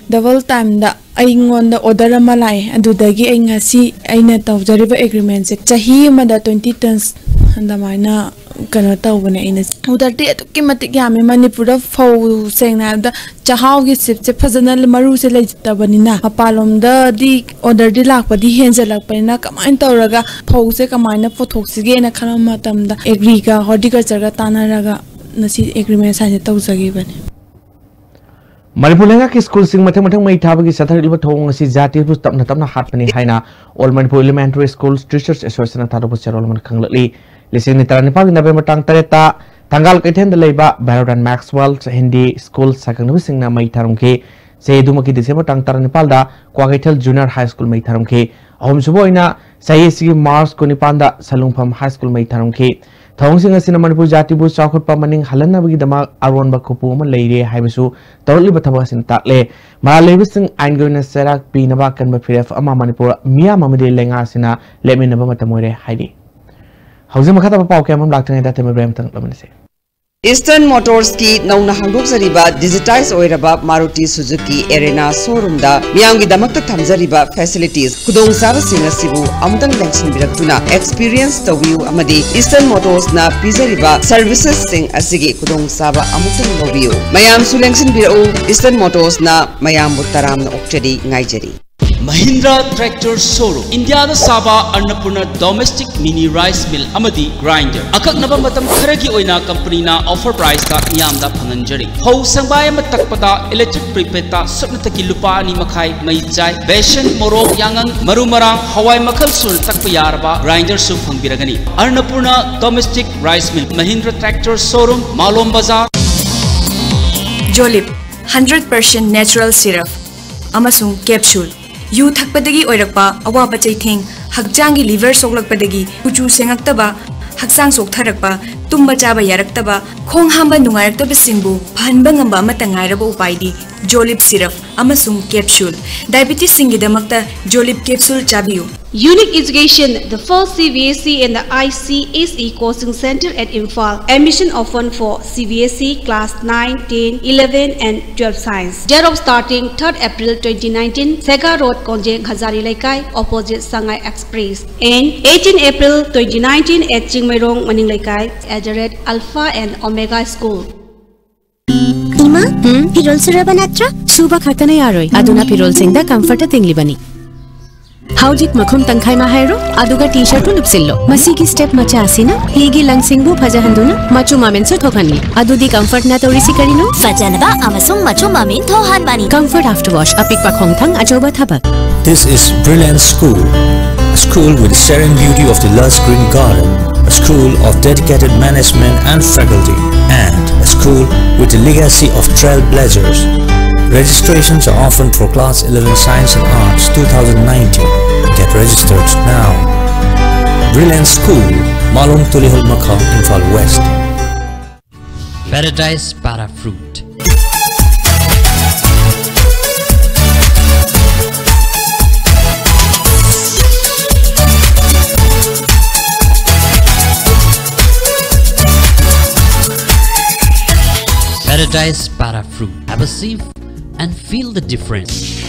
double timeꯗ ꯑꯩꯉꯣꯟꯗ order ꯑꯃ ꯂꯥꯛꯑꯦ꯫ ꯑꯗꯨꯗꯒꯤ ꯑꯩ ꯉꯁꯤ ꯑꯩꯅ ꯇꯧꯖꯔꯤꯕ agreementꯁꯦ ꯆꯍꯤ ꯑꯃꯗ twenty tons ꯑꯗꯨꯃꯥꯏꯅ ꯀꯩꯅꯣ ꯇꯧꯕꯅꯦ꯫ ꯑꯩꯅ orderꯗꯤ ꯑꯗꯨꯛꯀꯤ ꯃꯇꯤꯛ ꯌꯥꯝꯃꯦ꯫ ꯃꯅꯤꯄꯨꯔꯗ ꯐꯧ, ꯁꯦꯡꯅ ꯍꯥꯏꯔꯕꯗ ꯆꯥꯛꯍꯥꯎꯒꯤ ꯁꯤꯞꯁꯦ ꯐꯖꯅ ꯃꯔꯨꯁꯦ ꯂꯩꯇꯕꯅꯤꯅ, ꯃꯄꯥꯟꯂꯣꯝꯗꯗꯤ orderꯗꯤ ꯂꯥꯛꯄꯗꯤ ꯍꯦꯟꯖꯜꯂꯛꯄꯅꯤꯅ, ꯀꯃꯥꯏꯅ ꯇꯧꯔꯒ ꯐꯧꯁꯦ ꯀꯃꯥꯏꯅ ꯄꯨꯊꯣꯛꯁꯤꯒꯦꯅ ꯈꯟꯕ ꯃꯇꯝꯗ agriꯒ horticultureꯒ ꯇꯥꯟꯅꯔꯒ ꯉꯁꯤ agreement sign ꯇꯧꯖꯈꯤꯕꯅꯦ꯫ ꯃꯅꯤꯄꯨꯔ ꯂꯩꯉꯥꯛꯀꯤ ꯁ꯭ꯀꯨꯜꯁꯤꯡ ꯃꯊꯪ ꯃꯊꯪ ꯃꯩ ꯊꯥꯕꯒꯤ ꯆꯠꯊꯔꯛꯂꯤꯕ ꯊꯧꯑꯣꯡ ꯑꯁꯤ ꯖꯥꯇꯤꯕꯨ ꯇꯞꯅ ꯇꯞꯅ ꯍꯥꯠꯄꯅꯤ ꯍꯥꯏꯅ All Manipur Elementary Schools Teachers Associationꯅ ꯊꯥꯗꯣꯛꯄ ꯆꯦꯔꯣꯜ ꯑꯃꯅ ꯈꯪꯂꯛꯂꯤ꯫ ꯂꯤꯁꯤꯡ ꯑꯅꯤ ꯇꯔꯥꯅꯤꯄꯥꯜꯒꯤ ꯅꯕꯦꯝꯕꯔ ꯇꯥꯡ ꯇꯔꯦꯠꯇ ꯊꯪꯒꯥꯜ ꯀꯩꯊꯦꯜꯗ ꯂꯩꯕ Bharat and Maxwell Hindi School ꯁꯥꯈꯪꯅꯕꯁꯤꯡꯅ ꯃꯩ ꯊꯥꯔꯝꯈꯤ꯫ ꯆꯍꯤ ꯑꯗꯨꯃꯛꯀꯤ ꯗꯤꯁꯦꯝꯕꯔ ꯇꯥꯡ ꯇꯔꯥꯅꯤꯄꯥꯜꯗ ꯀ꯭ꯋꯥꯀꯩꯊꯦꯜ Junior High School ꯃꯩ ꯊꯥꯔꯝꯈꯤ꯫ ꯑꯍꯨꯝꯁꯨꯕ ꯑꯣꯏꯅ ꯆꯍꯤ ꯑꯁꯤꯒꯤ ꯃꯥꯔꯆ ꯀꯨꯟꯅꯤꯄꯥꯟꯗ ꯁꯂꯨꯡꯐꯝ High School ꯃꯩ ꯊꯥꯔꯝꯈꯤ꯫ ꯊꯧꯑꯣꯡꯁꯤꯡ ꯑꯁꯤꯅ ꯃꯅꯤꯄꯨꯔ ꯖꯥꯇꯤꯕꯨ ꯆꯥꯎꯈꯠꯄ ꯃꯅꯤꯡ ꯍꯜꯍꯟꯅꯕꯒꯤꯗꯃꯛ ꯑꯔꯣꯟꯕ ꯈꯨꯄꯨ ꯑꯃ ꯂꯩꯔꯦ ꯍꯥꯏꯕꯁꯨ ꯇꯧꯔꯛꯂꯤꯕ ꯊꯕꯛ ꯑꯁꯤꯅ ꯇꯥꯛꯂꯦ꯫ ꯃꯔꯥꯜ ꯂꯩꯕꯁꯤꯡ ꯑꯥꯏꯟꯒꯤ ꯑꯣꯏꯅ ꯆꯩꯔꯥꯛ ꯄꯤꯅꯕ ꯑꯀꯟꯕ ꯐꯤꯔꯦꯞ ꯑꯃ ꯃꯅꯤꯄꯨꯔ ꯃꯤꯌꯥꯝ ꯑꯃꯗꯤ ꯂꯩꯉꯥꯛ ꯑꯁꯤꯅ ꯂꯦꯞꯃꯤꯟꯅꯕ ꯃꯇꯝ ꯑꯣꯏꯔꯦ ꯍꯥꯏꯔꯤ꯫ ꯍꯧꯖꯤꯛ ꯃꯈꯥ ꯇꯥꯕ ꯄꯥꯎ ꯀꯌꯥ ꯑꯃ ꯂꯥꯛꯇ꯭ꯔꯤꯉꯩꯗ ꯇꯦꯃꯤꯕ꯭ꯔꯦꯝ ꯇꯪꯂꯝꯅꯁꯦ꯫ Eastern Motors ꯀꯤ ꯅꯧꯅ ꯍꯥꯡꯗꯣꯛꯆꯔꯤꯕ digitize ꯑꯣꯏꯔꯕ Maruti Suzuki Arena showroom ꯗ ꯃꯤꯌꯥꯝꯒꯤꯗꯃꯛꯇ ꯊꯝꯖꯔꯤꯕ facilities, ꯈꯨꯗꯣꯡꯆꯥꯕꯁꯤꯡ ꯑꯁꯤꯕꯨ ꯑꯃꯨꯛꯇꯪ ꯂꯦꯡꯁꯤꯟꯕꯤꯔꯛꯇꯨꯅ experience ꯇꯧꯕꯤꯌꯨ ꯑꯃꯗꯤ Eastern Motors ꯅ ꯄꯤꯖꯔꯤꯕ services ꯁꯤꯡ ꯑꯁꯤꯒꯤ ꯈꯨꯗꯣꯡꯆꯥꯕ ꯑꯃꯨꯛꯇꯪ ꯂꯧꯕꯤꯌꯨ꯫ ꯃꯌꯥꯝꯁꯨ ꯂꯦꯡꯁꯤꯟꯕꯤꯔꯛꯎ꯫ Eastern Motors ꯅ ꯃꯌꯥꯝꯕꯨ ꯇꯔꯥꯝꯅ ꯑꯣꯛꯆꯔꯤ, ꯉꯥꯏꯖꯔꯤ꯫ Mahindra Tractor Showroom, ꯏꯟꯗꯤꯌꯥꯗ ꯁꯥꯕ ꯑꯟꯅꯄꯨꯔꯅ domestic mini rice mill ꯑꯃꯗꯤ grinder꯫ ꯑꯀꯛꯅꯕ ꯃꯇꯝ ꯈꯔꯒꯤ ꯑꯣꯏꯅ ꯀꯝꯄꯅꯤꯅ offer price ꯇ ꯃꯤꯌꯥꯝꯗ ꯐꯪꯍꯟꯖꯔꯤ꯫ ꯐꯧ ꯁꯪꯕꯥꯏ ꯑꯃ ꯇꯛꯄꯗ electric prepaid ꯇ ꯁꯨꯞꯅꯇꯒꯤ ꯂꯨꯄꯥ ꯑꯅꯤ ꯃꯈꯥꯏ ꯃꯩ ꯆꯥꯏ꯫ ꯕꯦꯁꯟ, ꯃꯣꯔꯣꯛ, ꯌꯥꯉꯪ, ꯃꯔꯨ ꯃꯔꯥꯡ, ꯍꯋꯥꯏ ꯃꯈꯜ ꯁꯨꯅ ꯇꯛꯄ ꯌꯥꯔꯕ grinder ꯁꯨ ꯐꯪꯕꯤꯔꯒꯅꯤ꯫ ꯑꯟꯅꯄꯨꯔꯅ domestic rice mill, Mahindra Tractor Showroom, ꯃꯥꯂꯣꯝ ꯕꯖꯥꯔ꯫ ꯖꯣꯂꯤꯞ, hundred percent natural syrup ꯑꯃꯁꯨꯡ capsule꯫ ꯌꯨ ꯊꯛꯄꯗꯒꯤ ꯑꯣꯏꯔꯛꯄ ꯑꯋꯥꯕ ꯆꯩꯊꯦꯡ, ꯍꯛꯆꯥꯡꯒꯤ liver ꯁꯣꯛꯂꯛꯄꯗꯒꯤ ꯀꯨꯆꯨ ꯁꯦꯡꯉꯛꯇꯕ, ꯍꯛꯆꯥꯡ ꯆꯣꯛꯊꯔꯛꯄ, ꯇꯨꯝꯕ ꯆꯥꯕ ꯌꯥꯔꯛꯇꯕ, ꯈꯣꯡ ꯍꯥꯝꯕ ꯅꯨꯡꯉꯥꯏꯔꯛꯇꯕꯁꯤꯡꯕꯨ ꯐꯍꯟꯕ ꯉꯝꯕ ꯑꯃꯠꯇ ꯉꯥꯏꯔꯕ ꯎꯄꯥꯏꯗꯤ ꯖꯣꯂꯤꯞ syrup ꯑꯃꯁꯨꯡ capsule꯫ Diabetes ꯁꯤꯡꯒꯤꯗꯃꯛꯇ ꯖꯣꯂꯤꯞ capsule ꯆꯥꯕꯤꯌꯨ꯫ Unique Education, the first C B S E and the I C S E coaching center at Imphal. Admission open for C B S E class nine, ten, eleven and twelve science. Date of starting third April twenty nineteen, Sega Road, Konjeng, Hazari Leikai, opposite Sangai Express. And eighteen April twenty nineteen at Chingmeirong, Maning Leikai, at the red Alpha and Omega School. ꯏꯃꯥ, ꯎꯝ? ꯐꯤꯔꯣꯜ ꯁꯨꯔꯕ ꯅꯠꯇ꯭ꯔꯣ? ꯁꯨꯕ ꯈꯛꯇꯅ ꯌꯥꯔꯣꯏ, ꯑꯗꯨꯅ ꯐꯤꯔꯣꯜꯁꯤꯡꯗ comfort ꯇꯤꯡꯂꯤꯕꯅꯤ꯫ ꯍꯧꯖꯤꯛ ꯃꯈꯨꯝ ꯇꯪꯈꯥꯏ ꯑꯃ ꯍꯥꯏꯔꯣ, ꯑꯗꯨꯒ T-shirt ꯇꯨ ꯂꯨꯞꯁꯤꯜꯂꯣ꯫ ꯃꯁꯤꯒꯤ step ꯃꯆꯥ ꯑꯁꯤꯅ ꯐꯤꯒꯤ ꯂꯪꯁꯤꯡꯕꯨ ꯐꯖꯍꯟꯗꯨꯅ ꯃꯆꯨ ꯃꯃꯦꯟꯁꯨ ꯊꯣꯛꯍꯜꯂꯤ꯫ ꯑꯗꯨꯗꯤ comfort ꯅ ꯇꯧꯔꯤꯁꯤ ꯀꯔꯤꯅꯣ? ꯐꯖꯅꯕ ꯑꯃꯁꯨꯡ ꯃꯆꯨ ꯃꯃꯦꯟ ꯊꯣꯛꯍꯟꯕꯅꯤ꯫ Comfort After Wash, ꯑꯄꯤꯛꯄ ꯈꯣꯡꯊꯥꯡ, ꯑꯆꯧꯕ ꯊꯕꯛ꯫ This is Brilliant School, a school with the serene beauty of the lush green garden, a school of dedicated management and faculty, and a school with a legacy of trailblazers. Registrations are open for class eleven Science and Arts two thousand nineteen. Get registered now. Brilliant School, Malong Tulihol Makha, Imphal West. Paradise Para Fruit. Paradise Para Fruit. Have a sip and feel the difference.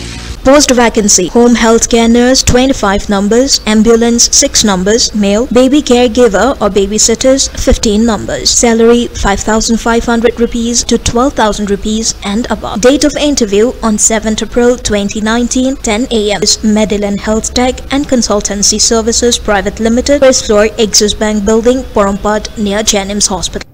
Post vacancy: home healthcare nurse, twenty-five numbers, ambulance, six numbers, male, baby caregiver or babysitters, fifteen numbers. Salary: five thousand five hundred rupees to twelve thousand rupees and above. Date of interview: on seventh April twenty nineteen, ten a m. Medilin Health Tech and Consultancy Services Private Limited, first floor, Axis Bank Building, Porompat, near Jennings Hospital.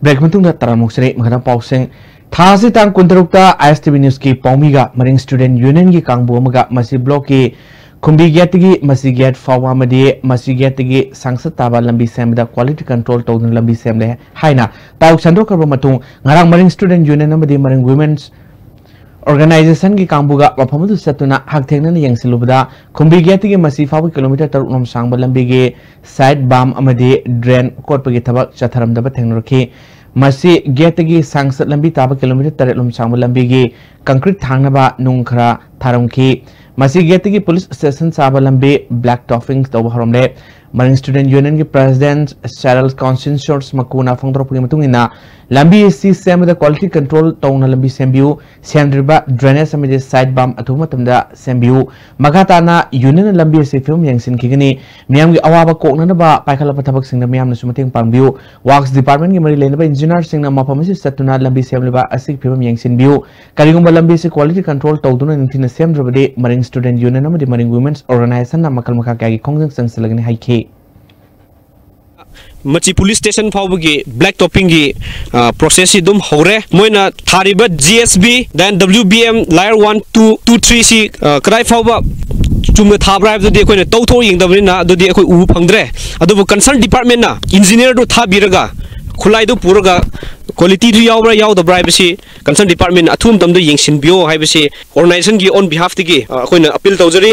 Break ꯃꯇꯨꯡꯗ ꯇꯔꯥꯃꯨꯛ ꯁꯤꯅꯤ꯫ ꯃꯈꯥꯗ ꯄꯥꯎꯁꯤꯡ꯫ ꯊꯥ ꯑꯁꯤ ꯇꯥꯡ ꯀꯨꯟꯇꯔꯨꯛꯇ ISTV News ꯀꯤ ꯄꯥꯎꯃꯤꯒ ꯃꯔꯤꯡ student union ꯒꯤ ꯀꯥꯡꯕꯨ ꯑꯃꯒ ꯃꯁꯤ block ꯀꯤ ꯈꯨꯝꯕꯤ gate ꯇꯒꯤ ꯃꯁꯤ gate ꯐꯥꯎꯕ ꯑꯃꯗꯤ ꯃꯁꯤ gate ꯇꯒꯤ ꯁꯪꯁꯠ ꯇꯥꯕ ꯂꯝꯕꯤ ꯁꯦꯝꯕꯗ quality control ꯇꯧꯗꯨꯅ ꯂꯝꯕꯤ ꯁꯦꯝꯂꯦ ꯍꯥꯏꯅ ꯄꯥꯎ ꯁꯟꯗꯣꯛꯈ꯭ꯔꯕ ꯃꯇꯨꯡ, ꯉꯔꯥꯡ ꯃꯔꯤꯡ student union ꯑꯃꯗꯤ ꯃꯔꯤꯡ women's organization ꯒꯤ ꯀꯥꯡꯕꯨꯒ ꯃꯐꯝ ꯑꯗꯨ ꯆꯠꯇꯨꯅ ꯍꯛꯊꯦꯡꯅꯅ ꯌꯦꯡꯁꯤꯜꯂꯨꯕꯗ, ꯈꯨꯝꯕꯤ gate ꯇꯒꯤ ꯃꯁꯤ ꯐꯥꯎꯕ kilometre ꯇꯔꯨꯛ ꯂꯣꯝ ꯁꯥꯡꯕ ꯂꯝꯕꯤꯒꯤ side bump ꯑꯃꯗꯤ drain ꯀꯣꯠꯄꯒꯤ ꯊꯕꯛ ꯆꯠꯊꯔꯝꯗꯕ ꯊꯦꯡꯅꯔꯛꯈꯤ꯫ ꯃꯁꯤ gate ꯇꯒꯤ ꯁꯪꯁꯠ ꯂꯝꯕꯤ ꯇꯥꯕ kilometre ꯇꯔꯦꯠ ꯂꯣꯝ ꯁꯥꯡꯕ ꯂꯝꯕꯤꯒꯤ concrete ꯊꯥꯡꯅꯕ ꯅꯨꯡ ꯈꯔ ꯊꯥꯔꯝꯈꯤ꯫ ꯃꯁꯤ gate ꯇꯒꯤ police station ꯆꯥꯕ ꯂꯝꯕꯤ black topping ꯇꯧꯕ ꯍꯧꯔꯝꯂꯦ꯫ ꯃꯔꯤꯡ student union ꯒꯤ president ꯁꯦꯔꯜ ꯀꯣꯟꯁꯤꯟꯁꯣꯔꯁ ꯃꯀꯨꯅ ꯐꯣꯡꯗꯣꯔꯛꯄꯒꯤ ꯃꯇꯨꯡ ꯏꯟꯅ, ꯂꯝꯕꯤ ꯑꯁꯤ ꯁꯦꯝꯕꯗ quality control ꯇꯧꯅ ꯂꯝꯕꯤ ꯁꯦꯝꯕꯤꯌꯨ, ꯁꯦꯝꯗ꯭ꯔꯤꯕ drainage ꯑꯃꯗꯤ side bump ꯑꯊꯨꯕ ꯃꯇꯝꯗ ꯁꯦꯝꯕꯤꯌꯨ꯫ ꯃꯈꯥ ꯇꯥꯅ union ꯅ ꯂꯝꯕꯤ ꯑꯁꯤ ꯐꯤꯕꯝ ꯌꯦꯡꯁꯤꯟꯈꯤꯒꯅꯤ꯫ ꯃꯤꯌꯥꯝꯒꯤ ꯑꯋꯥꯕ ꯀꯣꯛꯅꯅꯕ ꯄꯥꯏꯈꯠꯂꯛꯄ ꯊꯕꯛꯁꯤꯡꯗ ꯃꯤꯌꯥꯝꯅꯁꯨ ꯃꯇꯦꯡ ꯄꯥꯡꯕꯤꯌꯨ꯫ Works department ꯒꯤ ꯃꯔꯤ ꯂꯩꯅꯕ engineer ꯁꯤꯡꯅ ꯃꯐꯝ ꯑꯁꯤ ꯆꯠꯇꯨꯅ ꯂꯝꯕꯤ ꯁꯦꯝꯂꯤꯕ ꯑꯁꯤꯒꯤ ꯐꯤꯕꯝ ꯌꯦꯡꯁꯤꯟꯕꯤꯌꯨ꯫ ꯀꯔꯤꯒꯨꯝꯕ ꯂꯝꯕꯤ ꯑꯁꯤ quality control ꯇꯧꯗꯨꯅ ꯅꯤꯡꯊꯤꯅ ꯁꯦꯝꯗ꯭ꯔꯕꯗꯤ, ꯃꯔꯤꯡ student union ꯑꯃꯗꯤ ꯃꯔꯤꯡ women's organization ꯅ ꯃꯈꯜ ꯃꯈꯥ ꯀꯌꯥꯒꯤ ꯈꯣꯡꯖꯪ ꯆꯪꯁꯤꯜꯂꯒꯅꯤ ꯍꯥꯏꯈꯤ꯫ ꯃꯆꯤ police station ꯐꯥꯎꯕꯒꯤ black topping ꯒꯤ, ꯑ, process ꯁꯤ ꯑꯗꯨꯝ ꯍꯧꯔꯦ꯫ ꯃꯣꯏꯅ ꯊꯥꯔꯤꯕ G S B, then W B M, layer one, two, two, three ꯁꯤ, ꯑ, ꯀꯗꯥꯏ ꯐꯥꯎꯕ ꯆꯨꯝꯅ ꯊꯥꯕ꯭ꯔꯥ ꯍꯥꯏꯕꯗꯨꯗꯤ ꯑꯩꯈꯣꯏꯅ ꯇꯧꯊꯣꯛ ꯌꯦꯡꯗꯕꯅꯤꯅ ꯑꯗꯨꯗꯤ ꯑꯩꯈꯣꯏ ꯎꯕ ꯐꯪꯗ꯭ꯔꯦ꯫ ꯑꯗꯨꯕꯨ concern department ꯅ engineer ꯗꯨ ꯊꯥꯕꯤꯔꯒ ꯈꯨꯠꯂꯥꯏꯗꯨ ꯄꯨꯔꯒ ꯀ꯭ꯋꯥꯂꯤꯇꯤꯗꯨ ꯌꯥꯎꯕ꯭ꯔꯥ ꯌꯥꯎꯗꯕ꯭ꯔꯥ ꯍꯥꯏꯕꯁꯤ ꯀꯟꯁꯔꯟ ꯗꯤꯄꯥꯔꯠꯃꯦꯟ ꯑꯊꯨꯕ ꯃꯇꯝꯗ ꯌꯦꯡꯁꯤꯟꯕꯤꯌꯣ ꯍꯥꯏꯕꯁꯤ ꯑꯣꯔꯒꯅꯥꯏꯖꯦꯁꯟꯒꯤ ꯑꯣꯟ ꯕꯤꯍꯥꯐꯇꯒꯤ, ꯑ, ꯑꯩꯈꯣꯏꯅ ꯑꯄꯤꯜ ꯇꯧꯖꯔꯤ꯫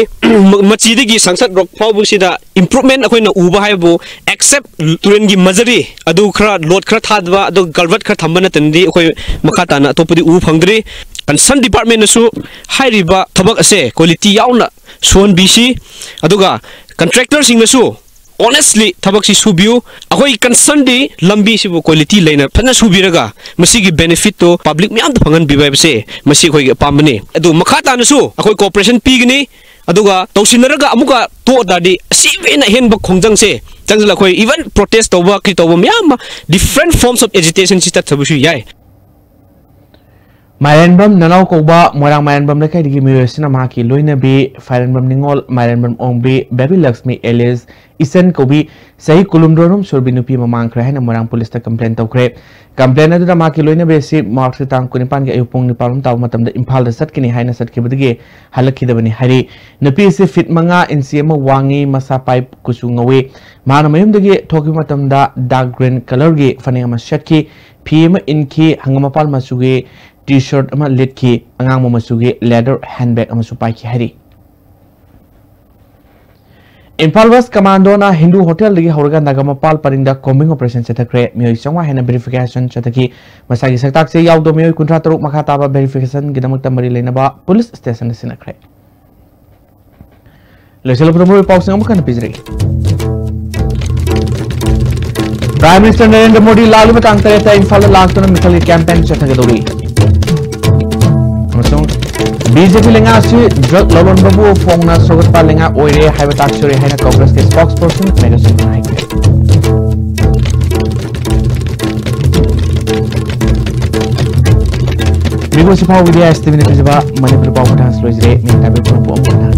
ꯃꯆꯤꯗꯒꯤ ꯁꯪꯁꯠ ꯔꯣꯛ ꯐꯥꯎꯕꯁꯤꯗ ꯏꯝꯄ꯭ꯔꯨꯚꯃꯦꯟ ꯑꯩꯈꯣꯏꯅ ꯎꯕ ꯍꯥꯏꯕꯕꯨ, ꯑꯦꯛꯁꯦꯞ ꯇꯨꯔꯦꯟꯒꯤ ꯃꯖꯔꯤ ꯑꯗꯨ ꯈꯔ ꯂꯣꯗ ꯈꯔ ꯊꯥꯗꯕ, ꯑꯗꯨꯒ ꯀꯜꯚꯔꯠ ꯈꯔ ꯊꯝꯕ ꯅꯠꯇꯅꯗꯤ ꯑꯩꯈꯣꯏ ꯃꯈꯥ ꯇꯥꯅ ꯑꯇꯣꯞꯄꯗꯤ ꯎꯕ ꯐꯪꯗ꯭ꯔꯤ꯫ ꯀꯟꯁꯔꯟ ꯗꯤꯄꯥꯔꯠꯃꯦꯟꯅꯁꯨ ꯍꯥꯏꯔꯤꯕ ꯊꯕꯛ ꯑꯁꯦ ꯀ꯭ꯋꯥꯂꯤꯇꯤ ꯌꯥꯎꯅ ꯁꯨꯍꯟꯕꯤꯁꯤ, ꯑꯗꯨꯒ ꯀꯟꯇ꯭ꯔꯦꯛꯇꯔꯁꯤꯡꯅꯁꯨ ꯑꯣꯅꯦꯁꯂꯤ ꯊꯕꯛꯁꯤ ꯁꯨꯕꯤꯌꯨ꯫ ꯑꯩꯈꯣꯏ ꯀꯟꯁꯔꯟꯗꯤ ꯂꯝꯕꯤꯁꯤꯕꯨ ꯀ꯭ꯋꯥꯂꯤꯇꯤ ꯂꯩꯅ ꯐꯖꯅ ꯁꯨꯕꯤꯔꯒ ꯃꯁꯤꯒꯤ ꯕꯦꯅꯤꯐꯤꯠꯇꯨ ꯄꯕ꯭ꯂꯤꯛ ꯃꯌꯥꯝꯗ ꯐꯪꯍꯟꯕꯤꯕ ꯍꯥꯏꯕꯁꯦ ꯃꯁꯤ ꯑꯩꯈꯣꯏꯒꯤ ꯑꯄꯥꯝꯕꯅꯤ꯫ ꯑꯗꯨ ꯃꯈꯥ ꯇꯥꯅꯁꯨ ꯑꯩꯈꯣꯏ ꯀꯣꯑꯣꯄꯔꯦꯁꯟ ꯄꯤꯒꯅꯤ, ꯑꯗꯨꯒ ꯇꯧꯁꯤꯟꯅꯔꯒ ꯑꯃꯨꯛꯀ ꯇꯣꯛꯑ ꯇꯥꯔꯗꯤ ꯑꯁꯤꯕꯨ ꯍꯦꯟꯅ ꯑꯍꯦꯟꯕ ꯈꯣꯡꯖꯪꯁꯦ ꯆꯪꯁꯤꯜꯂꯛ ꯑꯩꯈꯣꯏ even protest ꯇꯧꯕ ꯀꯔꯤ ꯇꯧꯕ ꯃꯌꯥꯝ ꯑꯃ different forms of agitation ꯁꯤ ꯆꯠꯊꯕꯁꯨ ꯌꯥꯏ꯫ ꯃꯥꯏꯔꯦꯟꯕꯝ ꯅꯅꯥꯎ ꯀꯧꯕ ꯃꯣꯏꯔꯥꯡ ꯃꯥꯏꯔꯦꯟꯕꯝ ꯂꯩꯀꯥꯏꯗꯒꯤ ꯃꯤꯑꯣꯏ ꯑꯁꯤꯅ ꯃꯍꯥꯛꯀꯤ ꯂꯣꯏꯅꯕꯤ ꯐꯥꯏꯔꯦꯟꯕꯝ ꯅꯤꯉꯣꯜ, ꯃꯥꯏꯔꯦꯟꯕꯝ ꯑꯣꯡꯕꯤ, ꯕꯦꯕꯤ ꯂꯛꯁꯃꯤ ꯑꯦꯂꯤꯁ ꯏꯆꯟ ꯀꯧꯕꯤ ꯆꯍꯤ ꯀꯨꯟꯍꯨꯝꯗꯣꯏꯔꯣꯝ ꯁꯨꯔꯕꯤ ꯅꯨꯄꯤ ꯑꯃ ꯃꯥꯡꯈ꯭ꯔꯦ ꯍꯥꯏꯅ ꯃꯣꯏꯔꯥꯡ ꯄꯨꯂꯤꯁꯇ ꯀꯝꯄ꯭ꯂꯦꯟ ꯇꯧꯈ꯭ꯔꯦ꯫ ꯀꯝꯄ꯭ꯂꯦꯟ ꯑꯗꯨꯗ ꯃꯍꯥꯛꯀꯤ ꯂꯣꯏꯅꯕꯤ ꯑꯁꯤ ꯃꯥꯔꯆꯀꯤ ꯇꯥꯡ ꯀꯨꯟꯅꯤꯄꯥꯟꯒꯤ ꯑꯌꯨꯛ ꯄꯨꯡ ꯅꯤꯄꯥꯟ ꯔꯣꯝ ꯇꯥꯕ ꯃꯇꯝꯗ ꯏꯝꯐꯥꯜꯗ ꯆꯠꯀꯅꯤ ꯍꯥꯏꯅ ꯆꯠꯈꯤꯕꯗꯒꯤ ꯍꯜꯂꯛꯈꯤꯗꯕꯅꯤ ꯍꯥꯏꯔꯤ꯫ ꯅꯨꯄꯤ ꯑꯁꯤ ꯐꯤꯠ ꯃꯉꯥ ꯏꯟꯆꯤ ꯑꯃ ꯋꯥꯡꯉꯤ, ꯃꯁꯥ ꯄꯥꯏ, ꯀꯨꯆꯨ ꯉꯧꯏ꯫ ꯃꯍꯥꯛꯅ ꯃꯌꯨꯝꯗꯒꯤ ꯊꯣꯛꯈꯤꯕ ꯃꯇꯝꯗ ꯗꯥꯔꯛ ꯒ꯭ꯔꯤꯟ ꯀꯂꯔꯒꯤ ꯐꯅꯦꯛ ꯑꯃ ꯁꯦꯠꯈꯤ, ꯐꯤ ꯑꯃ ꯏꯟꯈꯤ, ꯍꯪꯒꯥꯝ ꯃꯄꯥꯜ ꯃꯆꯨꯒꯤ ꯇꯤ ꯁꯔꯠ ꯑꯃ ꯂꯤꯠꯈꯤ, ꯑꯉꯥꯡꯕ ꯃꯆꯨꯒꯤ ꯂꯦꯗꯔ ꯍꯦꯟꯕꯦꯒ ꯑꯃꯁꯨ ꯄꯥꯏꯈꯤ ꯍꯥꯏꯔꯤ꯫ ꯏꯝꯐꯥꯜ ꯋꯦꯁ ꯀꯃꯥꯟꯗꯣꯅ ꯍꯤꯟꯗꯨ ꯍꯣꯇꯦꯜꯗꯒꯤ ꯍꯧꯔꯒ ꯅꯥꯒꯥꯃꯄꯥꯜ ꯄꯔꯤꯡꯗ ꯀꯣꯝꯕꯤꯡ ꯑꯣꯄꯔꯦꯁꯟ ꯆꯠꯊꯈ꯭ꯔꯦ꯫ ꯃꯤꯑꯣꯏ ꯆꯥꯝꯃꯉꯥ ꯍꯦꯟꯅ ꯚꯦꯔꯤꯐꯤꯀꯦꯁꯟ ꯆꯠꯊꯈꯤ꯫ ꯃꯁꯥꯒꯤ ꯁꯛꯇꯥꯛꯁꯦ ꯌꯥꯎꯗꯕ ꯃꯤꯑꯣꯏ ꯀꯨꯟꯊ꯭ꯔꯥ ꯇꯔꯨꯛ ꯃꯈꯥ ꯇꯥꯕ ꯚꯦꯔꯤꯐꯤꯀꯦꯁꯟꯒꯤꯗꯃꯛꯇ ꯃꯔꯤ ꯂꯩꯅꯕ ꯄꯨꯂꯤꯁ ꯁ꯭ꯇꯦꯁꯟꯗ ꯁꯤꯟꯅꯈ꯭ꯔꯦ꯫ ꯂꯣꯏꯁꯤꯜꯂꯛꯄꯗ ꯃꯔꯨꯑꯣꯏꯕ ꯄꯥꯎꯁꯤꯡ ꯑꯃꯨꯛ ꯍꯟꯅ ꯄꯤꯖꯔꯛꯏ꯫ ꯄ꯭ꯔꯥꯏꯝ ꯃꯤꯅꯤꯁꯇꯔ ꯅꯔꯦꯟꯗ꯭ꯔ ꯃꯣꯗꯤ ꯂꯥꯛꯂꯤꯕ ꯇꯥꯡ ꯇꯔꯦꯠꯇ ꯏꯝꯐꯥꯜꯗ ꯂꯥꯛꯇꯨꯅ ꯃꯤꯈꯜꯒꯤ ꯀꯦꯝꯄꯦꯟ ꯆꯠꯊꯒꯗꯧꯔꯤ꯫ ꯑꯃꯁꯨꯡ ꯕꯤ ꯖꯦ ꯄꯤ ꯂꯩꯉꯥꯛ ꯑꯁꯤ ꯗ꯭ꯔꯒ ꯂꯂꯣꯟꯕꯕꯨ ꯐꯣꯡꯅ ꯁꯧꯒꯠꯄ ꯂꯩꯉꯥꯛ ꯑꯣꯏꯔꯦ ꯍꯥꯏꯕ ꯇꯥꯛꯆꯔꯦ ꯍꯥꯏꯅ ꯀꯪꯒ꯭ꯔꯦꯁꯀꯤ ꯁ꯭ꯄꯣꯛꯁ ꯄꯔꯁꯟ ꯃꯦꯒꯥꯁꯤꯡꯅ ꯍꯥꯏꯈ꯭ꯔꯦ꯫ ꯃꯤꯒꯣꯁꯤ ꯐꯥꯎꯕꯗꯤ ꯑꯥꯏ ꯑꯦꯁ ꯇꯤ ꯚꯤꯅ ꯄꯤꯖꯕ ꯃꯅꯤꯄꯨꯔ ꯄꯥꯎ ꯃꯇꯥꯡꯁꯤ ꯂꯣꯏꯖꯔꯦ꯫ ꯃꯤꯡ ꯇꯥꯕꯤꯕ ꯄꯨꯝꯅꯃꯛꯄꯨ ꯑꯃꯨꯛ ꯍꯟꯅ